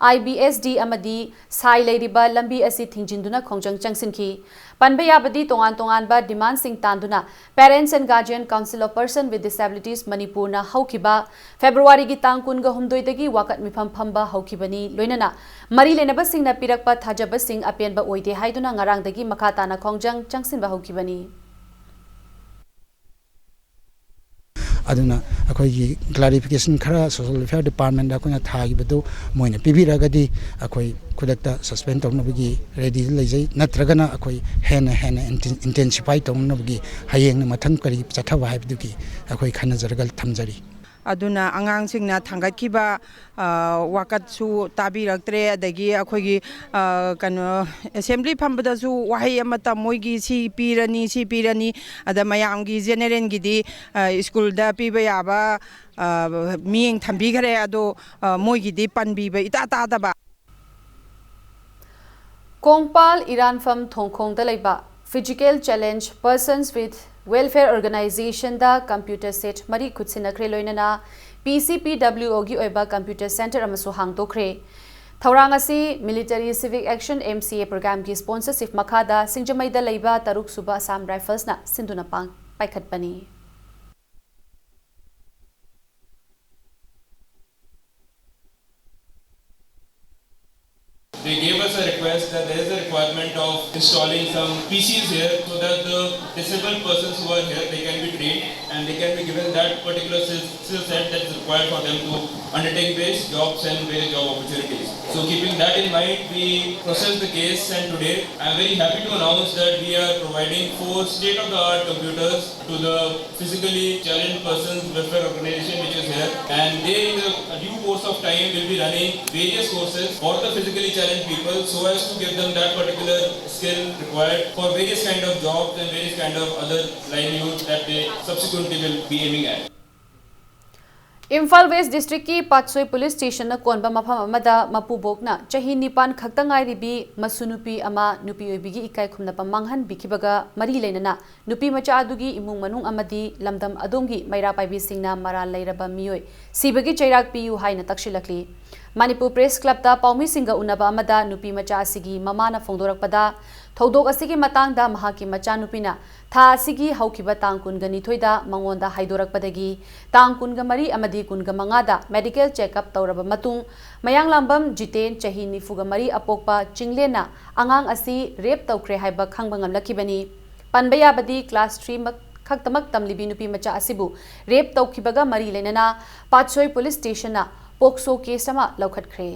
ꯑꯥꯏ ꯕꯤ ꯑꯦꯁ ꯗꯤ ꯑꯃꯗꯤ ꯁꯥꯏ ꯂꯩꯔꯤꯕ ꯂꯝꯕꯤ ꯑꯁꯤ ꯊꯤꯡꯖꯤꯟꯗꯨꯅ ꯈꯣꯡꯖꯪ ꯆꯪꯁꯤꯟꯈꯤ꯫ ꯄꯟꯕ ꯌꯥꯕꯗꯤ ꯇꯣꯉꯥꯟ ꯇꯣꯉꯥꯟꯕ ꯗꯤꯃꯥꯟꯁꯤꯡ ꯇꯥꯟꯗꯨꯅ Parents and Guardian Council of Person with Disabilities ꯃꯅꯤꯄꯨꯔꯅ ꯍꯧꯈꯤꯕ ꯐꯦꯕ꯭ꯔꯨꯋꯥꯔꯤꯒꯤ ꯇꯥꯡ ꯀꯨꯟꯒ ꯍꯨꯝꯗꯣꯏꯗꯒꯤ ꯋꯥꯀꯠ ꯃꯤꯐꯝ ꯐꯝꯕ ꯍꯧꯈꯤꯕꯅꯤ꯫ ꯂꯣꯏꯅꯅ ꯃꯔꯤ ꯂꯩꯅꯕꯁꯤꯡꯅ ꯄꯤꯔꯛꯄ ꯊꯥꯖꯕꯁꯤꯡ ꯑꯄꯦꯟꯕ ꯑꯣꯏꯗꯦ ꯍꯥꯏꯗꯨꯅ ꯉꯔꯥꯡꯗꯒꯤ ꯃꯈꯥ ꯇꯥꯅ ꯈꯣꯡꯖꯪ ꯆꯪꯁꯤꯟꯕ ꯍꯧꯈꯤꯕꯅꯤ꯫ ꯑꯗꯨꯅ ꯑꯩꯈꯣꯏꯒꯤ ꯀ꯭ꯂꯥꯔꯤꯐꯤꯀꯦꯁꯟ ꯈꯔ ꯁꯣꯁꯤꯌꯦꯜ ꯋꯦꯜꯐꯤꯌꯔ ꯗꯤꯄꯥꯔꯠꯃꯦꯟꯗ ꯑꯩꯈꯣꯏꯅ ꯊꯥꯈꯤꯕꯗꯨ ꯃꯣꯏꯅ ꯄꯤꯕꯤꯔꯒꯗꯤ ꯑꯩꯈꯣꯏ ꯈꯨꯗꯛꯇ ꯁꯁꯄꯦꯟ ꯇꯧꯅꯕꯒꯤ ꯔꯦꯗꯤꯗ ꯂꯩꯖꯩ, ꯅꯠꯇ꯭ꯔꯒꯅ ꯑꯩꯈꯣꯏ ꯍꯦꯟꯅ ꯍꯦꯟꯅ ꯏꯟꯇꯦꯟꯁꯤꯐꯥꯏ ꯇꯧꯅꯕꯒꯤ ꯍꯌꯦꯡꯅ ꯃꯊꯪ ꯀꯔꯤ ꯆꯠꯊꯕ ꯍꯥꯏꯕꯗꯨꯒꯤ ꯑꯩꯈꯣꯏ ꯈꯟꯅꯖꯔꯒ ꯊꯝꯖꯔꯤ꯫ ꯑꯗꯨꯅ ꯑꯉꯥꯡꯁꯤꯡꯅ ꯊꯥꯡꯒꯠꯈꯤꯕ ꯋꯥꯀꯠꯁꯨ ꯇꯥꯕꯤꯔꯛꯇ꯭ꯔꯦ꯫ ꯑꯗꯒꯤ ꯑꯩꯈꯣꯏꯒꯤ ꯀꯩꯅꯣ ꯑꯦꯁꯦꯝꯕ꯭ꯂꯤ ꯐꯝꯕꯗꯁꯨ ꯋꯥꯍꯩ ꯑꯃꯠꯇ ꯃꯣꯏꯒꯤ ꯁꯤ ꯄꯤꯔꯅꯤ, ꯁꯤ ꯄꯤꯔꯅꯤ, ꯑꯗ ꯃꯌꯥꯝꯒꯤ ꯖꯦꯅꯦꯔꯦꯜꯒꯤꯗꯤ ꯁ꯭ꯀꯨꯜꯗ ꯄꯤꯕ ꯌꯥꯕ ꯃꯤꯠꯌꯦꯡ ꯊꯝꯕꯤꯈ꯭ꯔꯦ꯫ ꯑꯗꯣ ꯃꯣꯏꯒꯤꯗꯤ ꯄꯟꯕꯤꯕ ꯏꯇꯥ ꯇꯥꯗꯕ꯫ ꯀꯣꯡꯄꯥꯜ ꯏꯔꯥꯟꯐꯝ ꯊꯣꯡꯈꯣꯡꯗ ꯂꯩꯕ Physical Challenge Persons with Welfare Organization the computer set ꯃꯔꯤ ꯈꯨꯠꯁꯤꯟꯅꯈ꯭ꯔꯦ꯫ ꯂꯣꯏꯅꯅ P C P W O ꯒꯤ ꯑꯣꯏꯕ computer center ꯑꯃꯁꯨ ꯍꯥꯡꯗꯣꯛꯈ꯭ꯔꯦ꯫ ꯊꯧꯔꯥꯡ ꯑꯁꯤ Military Civic Action, M C A program ꯒꯤ sponsorship ꯃꯈꯥꯗ ꯁꯤꯡꯖꯃꯩꯗ ꯂꯩꯕ ꯇꯔꯨꯛ ꯁꯨꯕ Assam Rifles ꯅ ꯁꯤꯟꯗꯨꯅ ꯄꯥꯡ-, ꯄꯥꯏꯈꯠꯄꯅꯤ꯫ They gave us a Request that there is a requirement of installing some P Cs here so that the disabled persons who are here, they can be trained and they can be given that particular skill, skill set that is required for them to undertake various jobs and various job opportunities. So keeping that in mind, we process the case, and today I am very happy to announce that we are providing four state-of-the-art computers to the physically challenged persons welfare organization which is here, and they in the due course of time will be running various courses for the physically challenged people so as to give them that particular skill required for various kind of jobs and various kind of other livelihoods that they subsequently will be aiming at. Imphal west ꯗꯤꯁꯇ꯭ꯔꯤꯛꯀꯤ ꯄꯥꯠꯁꯣꯏ ꯄꯨꯂꯤꯁ ꯁ꯭ꯇꯦꯁꯟꯅ ꯀꯣꯟꯕ ꯃꯐꯝ ꯑꯃꯗ ꯃꯄꯨꯕꯣꯛꯅ ꯆꯍꯤ ꯅꯤꯄꯥꯟ ꯈꯛꯇ ꯉꯥꯏꯔꯤꯕꯤ ꯃꯁꯨ ꯅꯨꯄꯤ ꯑꯃ ꯅꯨꯄꯤ ꯑꯣꯏꯕꯤꯒꯤ ꯏꯀꯥꯏ ꯈꯨꯝꯅꯕ ꯃꯥꯡꯍꯟꯕꯤꯈꯤꯕꯒ ꯃꯔꯤ ꯂꯩꯅꯅ ꯅꯨꯄꯤ ꯃꯆꯥ ꯑꯗꯨꯒꯤ ꯏꯃꯨꯡ ꯃꯅꯨꯡ ꯑꯃꯗꯤ ꯂꯝꯗꯝ ꯑꯗꯣꯝꯒꯤ ꯃꯩꯔꯥ ꯄꯥꯏꯕꯤꯁꯤꯡꯅ ꯃꯔꯥꯜ ꯂꯩꯔꯕ ꯃꯤꯑꯣꯏ ꯁꯤꯕꯒꯤ ꯆꯩꯔꯥꯛ ꯄꯤꯌꯨ ꯍꯥꯏꯅ ꯇꯛꯁꯤꯜꯂꯛꯂꯤ꯫ ꯃꯅꯤꯄꯨꯔ ꯄ꯭ꯔꯦꯁ ꯀ꯭ꯂꯕꯇ ꯄꯥꯎꯃꯤꯁꯤꯡꯒ ꯎꯅꯕ ꯑꯃꯗ ꯅꯨꯄꯤ ꯃꯆꯥ ꯑꯁꯤꯒꯤ ꯃꯃꯥꯅ ꯐꯣꯡꯗꯣꯔꯛꯄꯗ, ꯊꯧꯗꯣꯛ ꯑꯁꯤꯒꯤ ꯃꯇꯥꯡꯗ ꯃꯍꯥꯛꯀꯤ ꯃꯆꯥꯅꯨꯄꯤꯅ ꯊꯥ ꯑꯁꯤꯒꯤ ꯍꯧꯈꯤꯕ ꯇꯥꯡ ꯀꯨꯟꯒ ꯅꯤꯊꯣꯏꯗ ꯃꯉꯣꯟꯗ ꯍꯥꯏꯗꯣꯔꯛꯄꯗꯒꯤ ꯇꯥꯡ ꯀꯨꯟꯒ ꯃꯔꯤ ꯑꯃꯗꯤ ꯀꯨꯟꯒ ꯃꯉꯥꯗ ꯃꯦꯗꯤꯀꯦꯜ ꯆꯦꯛꯑꯞ ꯇꯧꯔꯕ ꯃꯇꯨꯡ, ꯃꯌꯥꯡꯂꯥꯝꯕꯝ ꯖꯤꯇꯦꯟ, ꯆꯍꯤ ꯅꯤꯐꯨꯒ ꯃꯔꯤ ꯑꯄꯣꯛꯄ ꯆꯤꯡꯂꯦꯟꯅ ꯑꯉꯥꯡ ꯑꯁꯤ ꯔꯦꯞ ꯇꯧꯈ꯭ꯔꯦ ꯍꯥꯏꯕ ꯈꯪꯕ ꯉꯝꯂꯛꯈꯤꯕꯅꯤ꯫ ꯄꯟꯕ ꯌꯥꯕꯗꯤ ꯀ꯭ꯂꯥꯁ ꯊ꯭ꯔꯤ ꯃꯛ-, ꯈꯛꯇꯃꯛ ꯇꯝꯂꯤꯕꯤ ꯅꯨꯄꯤ ꯃꯆꯥ ꯑꯁꯤꯕꯨ ꯔꯦꯞ ꯇꯧꯈꯤꯕꯒ ꯃꯔꯤ ꯂꯩꯅꯅ ꯄꯥꯠꯁꯣꯏ ꯄꯨꯂꯤꯁ ꯁ꯭ꯇꯦꯁꯟꯅ ꯄꯣꯛꯁꯣ ꯀꯦꯁ ꯑꯃ ꯂꯧꯈꯠꯈ꯭ꯔꯦ꯫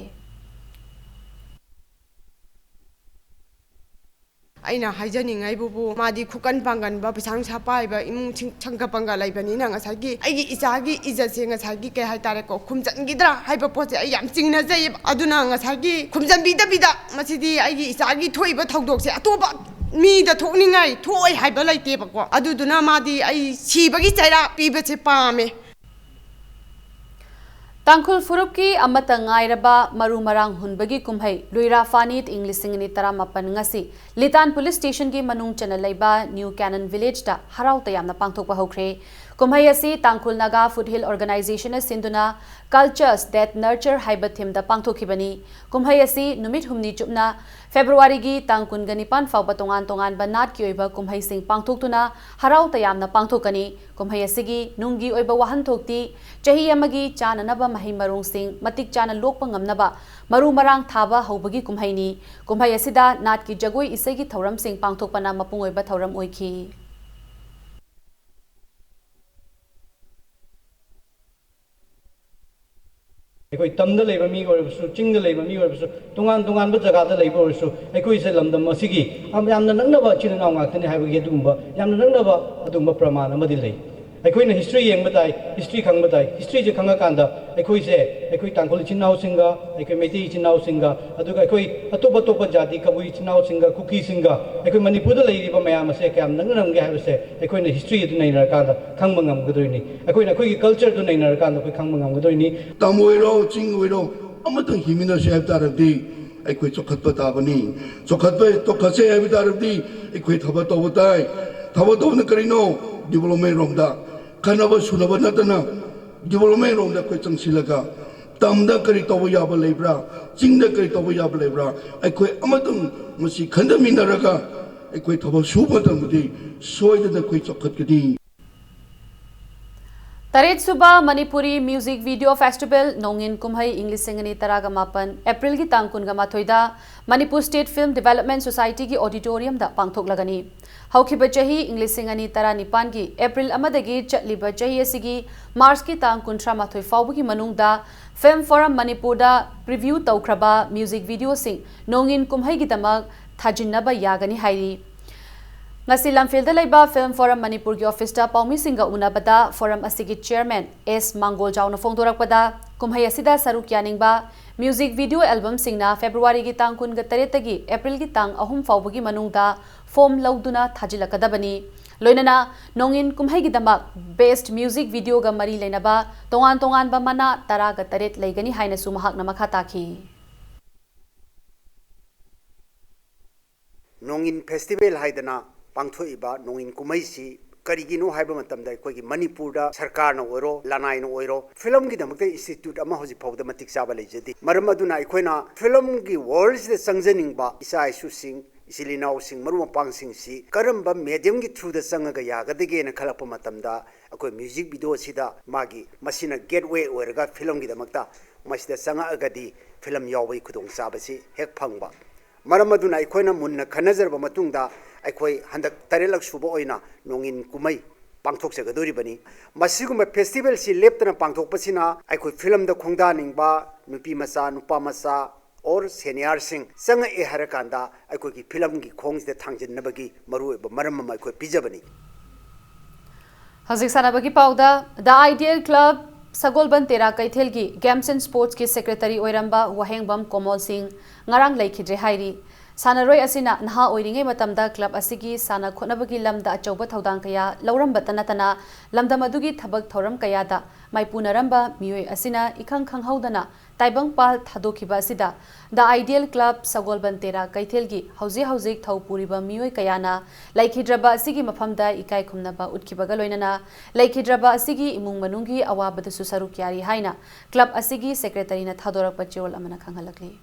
ꯑꯩꯅ ꯍꯥꯏꯖꯅꯤꯡꯉꯤꯕꯨ, ꯃꯥꯗꯤ ꯈꯨꯀꯟ ꯄꯥꯡꯒꯟꯕ, ꯄꯩꯁꯥ ꯅꯨꯡꯁꯥ ꯄꯥꯏꯕ ꯏꯃꯨꯡ ꯁꯤꯡ-, ꯁꯪꯒ ꯄꯪꯒ ꯂꯩꯕꯅꯤꯅ, ꯉꯁꯥꯏꯒꯤ ꯑꯩꯒꯤ ꯏꯆꯥꯒꯤ ꯏꯖꯠꯁꯦ, ꯉꯁꯥꯏꯒꯤ ꯀꯩ ꯍꯥꯏꯇꯥꯔꯦꯀꯣ, ꯈꯨꯝꯖꯟꯈꯤꯗ꯭ꯔꯥ ꯍꯥꯏꯕ ꯄꯣꯠꯁꯦ ꯑꯩ ꯌꯥꯝ ꯆꯤꯡꯅꯖꯩꯌꯦꯕ꯫ ꯑꯗꯨꯅ ꯉꯁꯥꯏꯒꯤ ꯈꯨꯝꯖꯟꯕꯤꯗꯕꯤꯗ, ꯃꯁꯤꯗꯤ ꯑꯩꯒꯤ ꯏꯆꯥꯒꯤ ꯊꯣꯛꯏꯕ ꯊꯧꯗꯣꯛꯁꯦ ꯑꯇꯣꯞꯄ ꯃꯤꯗ ꯊꯣꯛꯅꯤꯡꯉꯥꯏ ꯊꯣꯛꯑꯣꯏ ꯍꯥꯏꯕ ꯂꯩꯇꯦꯕꯀꯣ꯫ ꯑꯗꯨꯗꯨꯅ ꯃꯥꯗꯤ ꯑꯩ ꯁꯤꯕꯒꯤ ꯆꯩꯔꯥꯛ ꯄꯤꯕꯁꯦ ꯄꯥꯝꯃꯦ꯫ ꯇꯥꯡꯈꯨꯜ ꯐꯨꯔꯨꯞꯀꯤ ꯑꯃꯠꯇ ꯉꯥꯏꯔꯕ ꯃꯔꯨ ꯃꯔꯥꯡ ꯍꯨꯟꯕꯒꯤ ꯀꯨꯝꯍꯩ ꯂꯨꯏꯔꯥ ꯐꯥꯅꯤꯠ ꯏꯪ ꯂꯤꯁꯤꯡ ꯑꯅꯤ ꯇꯔꯥꯃꯥꯄꯟ ꯉꯁꯤ ꯂꯤꯇꯥꯟ ꯄꯨꯂꯤꯁ ꯁ꯭ꯇꯦꯁꯟꯒꯤ ꯃꯅꯨꯡ ꯆꯟꯅ ꯂꯩꯕ ꯅ꯭ꯌꯨ ꯀꯦꯅꯟ ꯚꯤꯂꯦꯖꯇ ꯍꯔꯥꯎ ꯇꯌꯥꯝꯅ ꯄꯥꯡꯊꯣꯛꯄ ꯍꯧꯈ꯭ꯔꯦ꯫ ꯀꯨꯝꯍꯩ ꯑꯁꯤ ꯇꯥꯡꯈꯨꯜ ꯅꯥꯒꯥ ꯐꯨꯠꯍꯤꯜ ꯑꯣꯔꯒꯅꯥꯏꯖꯦꯁꯟꯅ ꯁꯤꯟꯗꯨꯅ Cultures That Nurture ꯍꯥꯏꯕ ꯊꯤꯝꯗ ꯄꯥꯡꯊꯣꯛꯈꯤꯕꯅꯤ꯫ ꯀꯨꯝꯍꯩ ꯑꯁꯤ ꯅꯨꯃꯤꯠ ꯍꯨꯝꯅꯤ ꯆꯨꯞꯅ ꯐꯦꯕ꯭ꯔꯨꯋꯥꯔꯤꯒꯤ ꯇꯥꯡ ꯀꯨꯟꯒ ꯅꯤꯄꯥꯟ ꯐꯥꯎꯕ ꯇꯣꯉꯥꯟ ꯇꯣꯉꯥꯟꯕ ꯅꯥꯠꯀꯤ ꯑꯣꯏꯕ ꯀꯨꯝꯍꯩꯁꯤꯡ ꯄꯥꯡꯊꯣꯛꯇꯨꯅ ꯍꯔꯥꯎ ꯇꯌꯥꯝꯅ ꯄꯥꯡꯊꯣꯛꯀꯅꯤ꯫ ꯀꯨꯝꯍꯩ ꯑꯁꯤꯒꯤ ꯅꯨꯡꯒꯤ ꯑꯣꯏꯕ ꯋꯥꯍꯟꯊꯣꯛꯇꯤ ꯆꯍꯤ ꯑꯃꯒꯤ ꯆꯥꯅꯅꯕ ꯃꯍꯩ ꯃꯔꯣꯡꯁꯤꯡ ꯃꯇꯤꯛ ꯆꯥꯅ ꯂꯣꯛꯄ ꯉꯝꯅꯕ ꯃꯔꯨ ꯃꯔꯥꯡ ꯊꯥꯕ ꯍꯧꯕꯒꯤ ꯀꯨꯝꯍꯩꯅꯤ꯫ ꯀꯨꯝꯍꯩ ꯑꯁꯤꯗ ꯅꯥꯠꯀꯤ ꯖꯒꯣꯏ ꯏꯁꯩꯒꯤ ꯊꯧꯔꯝꯁꯤꯡ ꯄꯥꯡꯊꯣꯛꯄꯅ ꯃꯄꯨꯡ ꯑꯣꯏꯕ ꯊꯧꯔꯝ ꯑꯣꯏꯈꯤ꯫ ꯑꯩꯈꯣꯏ ꯇꯝꯗ ꯂꯩꯕ ꯃꯤ ꯑꯣꯏꯔꯕꯁꯨ, ꯆꯤꯡꯗ ꯂꯩꯕ ꯃꯤ ꯑꯣꯏꯔꯕꯁꯨ, ꯇꯣꯉꯥꯟ ꯇꯣꯉꯥꯟꯕ ꯖꯒꯥꯗ ꯂꯩꯕ ꯑꯣꯏꯔꯁꯨ, ꯑꯩꯈꯣꯏꯁꯦ ꯂꯝꯗꯝ ꯑꯁꯤꯒꯤ ꯌꯥꯝ, ꯌꯥꯝꯅ ꯅꯛꯅꯕ ꯏꯆꯤꯜ ꯏꯅꯥꯎ ꯉꯥꯛꯇꯅꯤ ꯍꯥꯏꯕꯒꯤ ꯑꯗꯨꯒꯨꯝꯕ, ꯌꯥꯝꯅ ꯅꯛꯅꯕ ꯑꯗꯨꯒꯨꯝꯕ ꯄ꯭ꯔꯃꯥꯟ ꯑꯃꯗꯤ ꯂꯩ꯫ ꯑꯩꯈꯣꯏꯅ ꯍꯤꯁꯇ꯭ꯔꯤ ꯌꯦꯡꯕ ꯇꯥꯏ, ꯍꯤꯁꯇ꯭ꯔꯤ ꯈꯪꯕ ꯇꯥꯏ꯫ ꯍꯤꯁꯇ꯭ꯔꯤꯁꯦ ꯈꯪꯉꯀꯥꯟꯗ ꯑꯩꯈꯣꯏꯁꯦ, ꯑꯩꯈꯣꯏ ꯇꯥꯡꯈꯨꯜ ꯏꯆꯤꯟ ꯏꯅꯥꯎꯁꯤꯡꯒ, ꯑꯩꯈꯣꯏ ꯃꯩꯇꯩ ꯏꯆꯤꯟ ꯏꯅꯥꯎꯁꯤꯡꯒ, ꯑꯗꯨꯒ ꯑꯩꯈꯣꯏ ꯑꯇꯣꯞ ꯑꯇꯣꯞꯄ ꯖꯥꯇꯤ ꯀꯕꯨꯏ ꯏꯆꯤꯟ ꯏꯅꯥꯎꯁꯤꯡꯒ, ꯀꯨꯀꯤꯁꯤꯡꯒ, ꯑꯩꯈꯣꯏ ꯃꯅꯤꯄꯨꯔꯗ ꯂꯩꯔꯤꯕ ꯃꯌꯥꯝ ꯑꯁꯦ ꯀꯌꯥꯝ ꯅꯛꯅꯔꯝꯒꯦ ꯍꯥꯏꯕꯁꯦ ꯑꯩꯈꯣꯏꯅ ꯍꯤꯁꯇ꯭ꯔꯤ ꯑꯗꯨ ꯅꯩꯅꯔꯀꯥꯟꯗ ꯈꯪꯕ ꯉꯝꯒꯗꯣꯏꯅꯤ꯫ ꯑꯩꯈꯣꯏꯅ ꯑꯩꯈꯣꯏꯒꯤ ꯀꯜꯆꯔꯗꯨ ꯅꯩꯅꯔꯀꯥꯟꯗ ꯑꯩꯈꯣꯏ ꯈꯪꯕ ꯉꯝꯒꯗꯣꯏꯅꯤ꯫ ꯇꯝ ꯑꯣꯏꯔꯣ, ꯆꯤꯡ ꯑꯣꯏꯔꯣ, ꯑꯃꯇꯪ ꯍꯤꯡꯃꯤꯟꯅꯁꯦ ꯍꯥꯏꯕ ꯇꯥꯔꯕꯗꯤ ꯑꯩꯈꯣꯏ ꯆꯥꯎꯈꯠꯄ ꯇꯥꯕꯅꯤ꯫ ꯆꯥꯎꯈꯠꯄ, ꯆꯥꯎꯈꯠꯁꯦ ꯍꯥꯏꯕ ꯇꯥꯔꯕꯗꯤ ꯑꯩꯈꯣꯏ ꯊꯕꯛ ꯇꯧꯕ ꯇꯥꯏ꯫ ꯊꯕꯛ ꯇꯧꯕꯅ ꯀꯔꯤꯅꯣ? ꯗꯤꯕꯂꯞꯃꯦꯟ ꯔꯣꯝꯗ꯫ ꯈꯠꯅꯕ ꯁꯨꯅꯕ ꯅꯠꯇꯅ ꯗꯤꯕꯂꯞꯃꯦꯟ ꯔꯣꯝꯗ ꯑꯩꯈꯣꯏ ꯆꯪꯁꯤꯜꯂꯒ ꯇꯝꯗ ꯀꯔꯤ ꯇꯧꯕ ꯌꯥꯕ ꯂꯩꯕ꯭ꯔꯥ, ꯆꯤꯡꯗ ꯀꯔꯤ ꯇꯧꯕ ꯌꯥꯕ ꯂꯩꯕ꯭ꯔꯥ, ꯑꯩꯈꯣꯏ ꯑꯃꯇꯪ ꯃꯁꯤ ꯈꯟꯊꯃꯤꯟꯅꯔꯒ ꯑꯩꯈꯣꯏ ꯊꯕꯛ ꯁꯨꯕ ꯃꯇꯝꯗꯗꯤ ꯁꯣꯏꯗꯅ ꯑꯩꯈꯣꯏ ꯆꯥꯎꯈꯠꯀꯅꯤ꯫ ꯇꯔꯦꯠꯁꯨꯕ ꯃꯅꯤꯄꯨꯔꯤ ꯃ꯭ꯌꯨꯖꯤꯛ ꯚꯤꯗꯤꯑꯣ ꯐꯦꯁꯇꯤꯚꯦꯜ ꯅꯣꯡꯏꯟ ꯀꯨꯝꯍꯩ ꯏꯪ ꯂꯤꯁꯤꯡ ꯑꯅꯤ ꯇꯔꯥꯒ ꯃꯥꯄꯟ, ꯑꯦꯄ꯭ꯔꯤꯜꯒꯤ ꯇꯥꯡ ꯀꯨꯟꯒ ꯃꯥꯊꯣꯏꯗ ꯃꯅꯤꯄꯨꯔ ꯁ꯭ꯇꯦꯠ ꯐꯤꯜꯝ ꯗꯤꯚꯦꯂꯞꯃꯦꯟꯠ ꯁꯣꯁꯥꯏꯇꯤꯒꯤ ꯑꯣꯗꯤꯇꯣꯔꯤꯌꯝꯗ ꯄꯥꯡꯊꯣꯛꯂꯒꯅꯤ꯫ ꯍꯧꯈꯤꯕ ꯆꯍꯤ ꯏꯪ ꯂꯤꯁꯤꯡ ꯑꯅꯤ ꯇꯔꯥꯅꯤꯄꯥꯟꯒꯤ ꯑꯦꯄ꯭ꯔꯤꯜ ꯑꯃꯗꯒꯤ ꯆꯠꯂꯤꯕ ꯆꯍꯤ ꯑꯁꯤꯒꯤ ꯃꯥꯔꯆꯀꯤ ꯇꯥꯡ ꯀꯨꯟꯊ꯭ꯔꯥ ꯃꯥꯊꯣꯏ ꯐꯥꯎꯕꯒꯤ ꯃꯅꯨꯡꯗ ꯐꯤꯜꯝ ꯐꯣꯔꯝ ꯃꯅꯤꯄꯨꯔꯗ ꯄ꯭ꯔꯤꯚ꯭ꯌꯨ ꯇꯧꯈ꯭ꯔꯕ ꯃ꯭ꯌꯨꯖꯤꯛ ꯚꯤꯗꯤꯑꯣꯁꯤꯡ ꯅꯣꯡꯏꯟ ꯀꯨꯝꯍꯩꯒꯤꯗꯃꯛ ꯊꯥꯖꯤꯟꯅꯕ ꯌꯥꯒꯅꯤ ꯍꯥꯏꯔꯤ꯫ ꯉꯁꯤ ꯂꯝꯐꯦꯜꯗ ꯂꯩꯕ ꯐꯤꯜꯝ ꯐꯣꯔꯝ ꯃꯅꯤꯄꯨꯔꯒꯤ ꯑꯣꯐꯤꯁꯇ ꯄꯥꯎꯃꯤꯁꯤꯡꯒ ꯎꯅꯕꯗ ꯐꯣꯔꯝ ꯑꯁꯤꯒꯤ ꯆꯤꯌꯔꯃꯦꯟ ꯑꯦꯁ ꯃꯥꯡꯒꯣꯜꯖꯥꯎꯅ ꯐꯣꯡꯗꯣꯔꯛꯄꯗ, ꯀꯨꯝꯍꯩ ꯑꯁꯤꯗ ꯁꯔꯨꯛ ꯌꯥꯅꯤꯡꯕ ꯃ꯭ꯌꯨꯖꯤꯛ ꯚꯤꯗꯤꯑꯣ ꯑꯦꯜꯕꯝꯁꯤꯡꯅ ꯐꯦꯕ꯭ꯔꯨꯋꯥꯔꯤꯒꯤ ꯇꯥꯡ ꯀꯨꯟꯒ ꯇꯔꯦꯠꯇꯒꯤ ꯑꯦꯄ꯭ꯔꯤꯜꯒꯤ ꯇꯥꯡ ꯑꯍꯨꯝ ꯐꯥꯎꯕꯒꯤ ꯃꯅꯨꯡꯗ ꯐꯣꯔꯝ ꯂꯧꯗꯨꯅ ꯊꯥꯖꯤꯜꯂꯛꯀꯗꯕꯅꯤ꯫ ꯂꯣꯏꯅꯅ ꯅꯣꯡꯏꯟ ꯀꯨꯝꯍꯩꯒꯤꯗꯃꯛ ꯕꯦꯁꯠ ꯃ꯭ꯌꯨꯖꯤꯛ ꯚꯤꯗꯤꯑꯣꯒ ꯃꯔꯤ ꯂꯩꯅꯕ ꯇꯣꯉꯥꯟ ꯇꯣꯉꯥꯟꯕ ꯃꯅꯥ ꯇꯔꯥꯒ ꯇꯔꯦꯠ ꯂꯩꯒꯅꯤ ꯍꯥꯏꯅꯁꯨ ꯃꯍꯥꯛꯅ ꯃꯈꯥ ꯇꯥꯈꯤ꯫ ꯅꯣꯡꯏꯟ ꯐꯦꯁꯇꯤꯚꯦꯜ ꯍꯥꯏꯗꯅ ꯄꯥꯡꯊꯣꯛꯏꯕ ꯅꯣꯡꯏꯟ ꯀꯨꯝꯍꯩꯁꯤ ꯀꯔꯤꯒꯤꯅꯣ ꯍꯥꯏꯕ ꯃꯇꯝꯗ ꯑꯩꯈꯣꯏꯒꯤ ꯃꯅꯤꯄꯨꯔꯗ ꯁꯔꯀꯥꯔꯅ ꯑꯣꯏꯔꯣ, ꯂꯅꯥꯏꯅ ꯑꯣꯏꯔꯣ, ꯐꯤꯂꯝꯒꯤꯗꯃꯛꯇ ꯏꯟꯁꯇꯤꯇ꯭ꯌꯨꯠ ꯑꯃ ꯍꯧꯖꯤꯛ ꯐꯥꯎꯕꯗ ꯃꯇꯤꯛ ꯆꯥꯕ ꯂꯩꯖꯗꯦ꯫ ꯃꯔꯝ ꯑꯗꯨꯅ ꯑꯩꯈꯣꯏꯅ ꯐꯤꯂꯝꯒꯤ ꯋꯥꯔꯜꯁꯤꯗ ꯆꯪꯖꯅꯤꯡꯕ ꯏꯆꯥ ꯏꯁꯨꯁꯤꯡ, ꯏꯆꯤꯜ ꯏꯅꯥꯎꯁꯤꯡ, ꯃꯔꯨꯞ ꯃꯄꯥꯡꯁꯤꯡꯁꯤ ꯀꯔꯝꯕ ꯃꯦꯗꯤꯌꯝꯒꯤ ꯊ꯭ꯔꯨꯗ ꯆꯪꯉꯒ ꯌꯥꯒꯗꯒꯦꯅ ꯈꯜꯂꯛꯄ ꯃꯇꯝꯗ, ꯑꯩꯈꯣꯏ ꯃ꯭ꯌꯨꯖꯤꯛ ꯚꯤꯗꯤꯑꯣꯁꯤꯗ ꯃꯥꯒꯤ ꯃꯁꯤꯅ ꯒꯦꯠꯋꯦ ꯑꯣꯏꯔꯒ ꯐꯤꯂꯝꯒꯤꯗꯃꯛꯇ ꯃꯁꯤꯗ ꯆꯪꯉꯛꯑꯒꯗꯤ ꯐꯤꯂꯝ ꯌꯥꯎꯕꯒꯤ ꯈꯨꯗꯣꯡꯆꯥꯕꯁꯤ ꯍꯦꯛ ꯐꯪꯕ꯫ ꯃꯔꯝ ꯑꯗꯨꯅ ꯑꯩꯈꯣꯏꯅ ꯃꯨꯟꯅ ꯈꯟꯅꯖꯔꯕ ꯃꯇꯨꯡꯗ ꯑꯩꯈꯣꯏ ꯍꯟꯗꯛ ꯇꯔꯦꯠꯂꯛ ꯁꯨꯕ ꯑꯣꯏꯅ ꯅꯣꯡꯏꯟ ꯀꯨꯝꯍꯩ ꯄꯥꯡꯊꯣꯛꯆꯒꯗꯧꯔꯤꯕꯅꯤ꯫ ꯃꯁꯤꯒꯨꯝꯕ ꯐꯦꯁꯇꯤꯚꯦꯜꯁꯤ ꯂꯦꯞꯇꯅ ꯄꯥꯡꯊꯣꯛꯄꯁꯤꯅ ꯑꯩꯈꯣꯏ ꯐꯤꯂꯝꯗ ꯈꯣꯡꯗꯥꯅꯤꯡꯕ ꯅꯨꯄꯤ ꯃꯆꯥ, ꯅꯨꯄꯥ ꯃꯆꯥ, ꯑꯣꯔ ꯁꯦꯅꯤꯌꯥꯔꯁꯤꯡ ꯆꯪꯉꯛꯑꯦ ꯍꯥꯏꯔꯀꯥꯟꯗ ꯑꯩꯈꯣꯏꯒꯤ ꯐꯤꯂꯝꯒꯤ ꯈꯣꯡꯁꯤꯗ ꯊꯥꯡꯖꯤꯟꯅꯕꯒꯤ ꯃꯔꯨꯑꯣꯏꯕ ꯃꯔꯝ ꯑꯃ ꯑꯩꯈꯣꯏ ꯄꯤꯖꯕꯅꯤ꯫ ꯍꯧꯖꯤꯛ ꯁꯥꯟꯅꯕꯒꯤ ꯄꯥꯎꯗ, The Ideal Club ꯁꯒꯣꯜꯕꯟ ꯇꯦꯔꯥ ꯀꯩꯊꯦꯜꯒꯤ Games and Sportsꯀꯤ secretary ꯑꯣꯏꯔꯝꯕ ꯋꯥꯍꯦꯡꯕꯝ ꯀꯣꯃꯣꯜ ꯁꯤꯡ ꯉꯔꯥꯡ ꯂꯩꯈꯤꯗ꯭ꯔꯦ ꯍꯥꯏꯔꯤ꯫ ꯁꯥꯟꯅꯔꯣꯏ ꯑꯁꯤꯅ ꯅꯍꯥ ꯑꯣꯏꯔꯤꯉꯩ ꯃꯇꯝꯗ club ꯑꯁꯤꯒꯤ ꯁꯥꯟꯅ ꯈꯣꯠꯅꯕꯒꯤ ꯂꯝꯗ ꯑꯆꯧꯕ ꯊꯧꯗꯥꯡ ꯀꯌꯥ ꯂꯧꯔꯝꯕꯇ ꯅꯠꯇꯅ, ꯂꯝꯗꯝ ꯑꯗꯨꯒꯤ ꯊꯕꯛ ꯊꯧꯔꯝ ꯀꯌꯥꯗ ꯃꯥꯏꯄꯨꯅꯔꯝꯕ ꯃꯤꯑꯣꯏ ꯑꯁꯤꯅ ꯏꯈꯪ ꯈꯪꯍꯧꯗꯅ ꯇꯥꯏꯕꯪꯄꯥꯜ ꯊꯥꯗꯣꯛꯈꯤꯕ ꯑꯁꯤꯗ The Ideal Club ꯁꯒꯣꯜꯕꯟ ꯇꯦꯔꯥ ꯀꯩꯊꯦꯜꯒꯤ ꯍꯧꯖꯤꯛ ꯍꯧꯖꯤꯛ ꯊꯧ ꯄꯨꯔꯤꯕ ꯃꯤꯑꯣꯏ ꯀꯌꯥꯅ ꯂꯩꯈꯤꯗ꯭ꯔꯕ ꯑꯁꯤꯒꯤ ꯃꯐꯝꯗ ꯏꯀꯥꯏ ꯈꯨꯝꯅꯕ ꯎꯠꯈꯤꯕꯒ ꯂꯣꯏꯅꯅ ꯂꯩꯈꯤꯗ꯭ꯔꯕ ꯑꯁꯤꯒꯤ ꯏꯃꯨꯡ ꯃꯅꯨꯡꯒꯤ ꯑꯋꯥꯕꯗꯁꯨ ꯁꯔꯨꯛ ꯌꯥꯔꯤ ꯍꯥꯏꯅ club ꯑꯁꯤꯒꯤ secretaryꯅ ꯊꯥꯗꯣꯔꯛꯄ ꯆꯦꯔꯣꯜ ꯑꯃꯅ ꯈꯪꯍꯜꯂꯛꯂꯤ꯫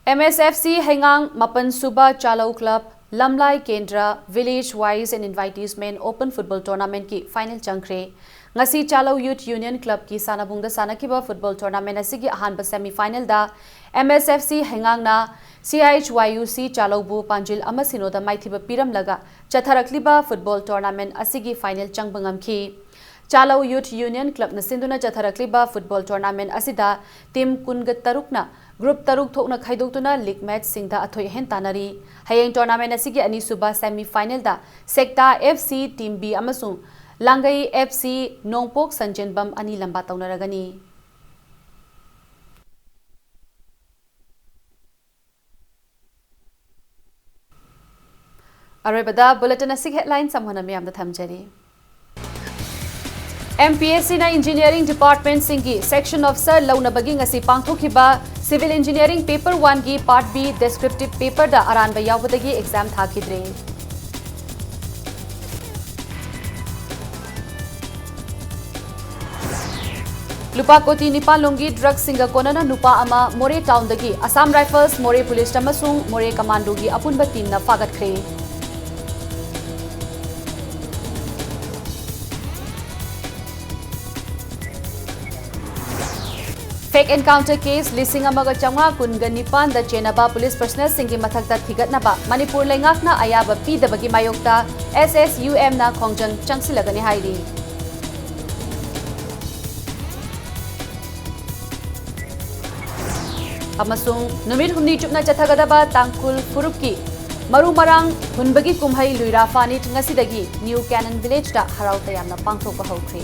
MSFC ꯍꯩꯉꯥꯡ ꯃꯥꯄꯟ ꯁꯨꯕ ꯆꯥꯂꯧ club, ꯂꯝꯂꯥꯏ ꯀꯦꯟꯗ꯭ꯔ, Village Wise and Invitees Men Open Football Tournamentꯀꯤ final ꯆꯪꯈ꯭ꯔꯦ꯫ ꯉꯁꯤ ꯆꯥꯂꯧ Youth Union Clubꯀꯤ ꯁꯥꯟꯅꯕꯨꯡꯗ ꯁꯥꯟꯅꯈꯤꯕ football tournament ꯑꯁꯤꯒꯤ ꯑꯍꯥꯟꯕ semi finalꯗ MSFC ꯍꯩꯉꯥꯡꯅ CIHYUC ꯆꯥꯂꯧꯕꯨ ꯄꯥꯟꯖꯤꯜ ꯑꯃ ꯁꯤꯅꯣꯗ ꯃꯥꯏꯊꯤꯕ ꯄꯤꯔꯝꯂꯒ ꯆꯠꯊꯔꯛꯂꯤꯕ football tournament ꯑꯁꯤꯒꯤ final ꯆꯪꯕ ꯉꯝꯈꯤ꯫ ꯆꯥꯂꯧ Youth Union Clubꯅ ꯁꯤꯟꯗꯨꯅ ꯆꯠꯊꯔꯛꯂꯤꯕ football tournament ꯑꯁꯤꯗ team ꯀꯨꯟꯒ ꯇꯔꯨꯛꯅ group ꯇꯔꯨꯛ ꯊꯣꯛꯅ ꯈꯥꯏꯗꯣꯛꯇꯨꯅ league matchꯁꯤꯡꯗ ꯑꯊꯣꯏ ꯑꯍꯦꯟ ꯇꯥꯟꯅꯔꯤ꯫ ꯍꯌꯦꯡ tournament ꯑꯁꯤꯒꯤ ꯑꯅꯤꯁꯨꯕ semi finalꯗ ꯁꯦꯛꯇꯥ FC Team B ꯑꯃꯁꯨꯡ ꯂꯥꯡꯒꯩ FC ꯅꯣꯡꯄꯣꯛ ꯁꯟꯖꯦꯟꯕꯝ ꯑꯅꯤ ꯂꯝꯕꯥ ꯇꯧꯅꯔꯒꯅꯤ꯫ ꯑꯔꯣꯏꯕꯗ bulletin ꯑꯁꯤꯒꯤ headlines ꯑꯃꯨꯛ ꯍꯟꯅ ꯃꯤꯌꯥꯝꯗ ꯊꯝꯖꯔꯤ꯫ MPSCꯅ engineering departmentꯁꯤꯡꯒꯤ section officer ꯂꯧꯅꯕꯒꯤ ꯉꯁꯤ ꯄꯥꯡꯊꯣꯛꯈꯤꯕ civil engineering paper oneꯒꯤ part B descriptive paperꯗ ꯑꯔꯥꯟꯕ ꯌꯥꯎꯕꯗꯒꯤ exam ꯊꯥꯈꯤꯗ꯭ꯔꯦ꯫ ꯂꯨꯄꯥ ꯀꯣꯇꯤ ꯅꯤꯄꯥꯟ ꯂꯣꯝꯒꯤ ꯗ꯭ꯔꯒꯁꯤꯡꯒ ꯀꯣꯟꯅꯅ ꯅꯨꯄꯥ ꯑꯃ ꯃꯣꯔꯦ ꯇꯥꯎꯟꯗꯒꯤ ꯑꯁꯥꯝ ꯔꯥꯏꯐꯜꯁ, ꯃꯣꯔꯦ ꯄꯨꯂꯤꯁ ꯑꯃꯁꯨꯡ ꯃꯣꯔꯦ ꯀꯃꯥꯟꯗꯣꯒꯤ ꯑꯄꯨꯟꯕ ꯇꯤꯝꯅ ꯐꯥꯒꯠꯈ꯭ꯔꯦ꯫ ꯐꯦꯛ ꯑꯦꯟꯀꯥꯎꯟꯇꯔ ꯀꯦꯁ ꯂꯤꯁꯤꯡ ꯑꯃꯒ ꯆꯥꯝꯃꯉꯥ ꯀꯨꯟꯒ ꯅꯤꯄꯥꯟꯗ ꯆꯦꯟꯅꯕ ꯄꯨꯂꯤꯁ ꯄꯔꯁꯅꯦꯜꯁꯤꯡꯒꯤ ꯃꯊꯛꯇ ꯊꯤꯒꯠꯅꯕ ꯃꯅꯤꯄꯨꯔ ꯂꯩꯉꯥꯛꯅ ꯑꯌꯥꯕ ꯄꯤꯗꯕꯒꯤ ꯃꯥꯌꯣꯛꯇ ꯑꯦꯁ ꯑꯦꯁ ꯌꯨ ꯑꯦꯝꯅ ꯈꯣꯡꯖꯪ ꯆꯪꯁꯤꯜꯂꯒꯅꯤ ꯍꯥꯏꯔꯤ꯫ ꯑꯃꯁꯨꯡ ꯅꯨꯃꯤꯠ ꯍꯨꯝꯅꯤ ꯆꯨꯞꯅ ꯆꯠꯊꯒꯗꯕ ꯇꯥꯡꯈꯨꯜ ꯐꯨꯔꯨꯞꯀꯤ ꯃꯔꯨ ꯃꯔꯥꯡ ꯍꯨꯟꯕꯒꯤ ꯀꯨꯝꯍꯩ ꯂꯨꯏꯔꯥ ꯐꯥꯅꯤꯠ ꯉꯁꯤꯗꯒꯤ ꯅ꯭ꯌꯨ ꯀꯦꯅꯟ ꯚꯤꯂꯦꯖꯇ ꯍꯔꯥꯎ ꯇꯌꯥꯝꯅ ꯄꯥꯡꯊꯣꯛꯄ ꯍꯧꯈ꯭ꯔꯦ꯫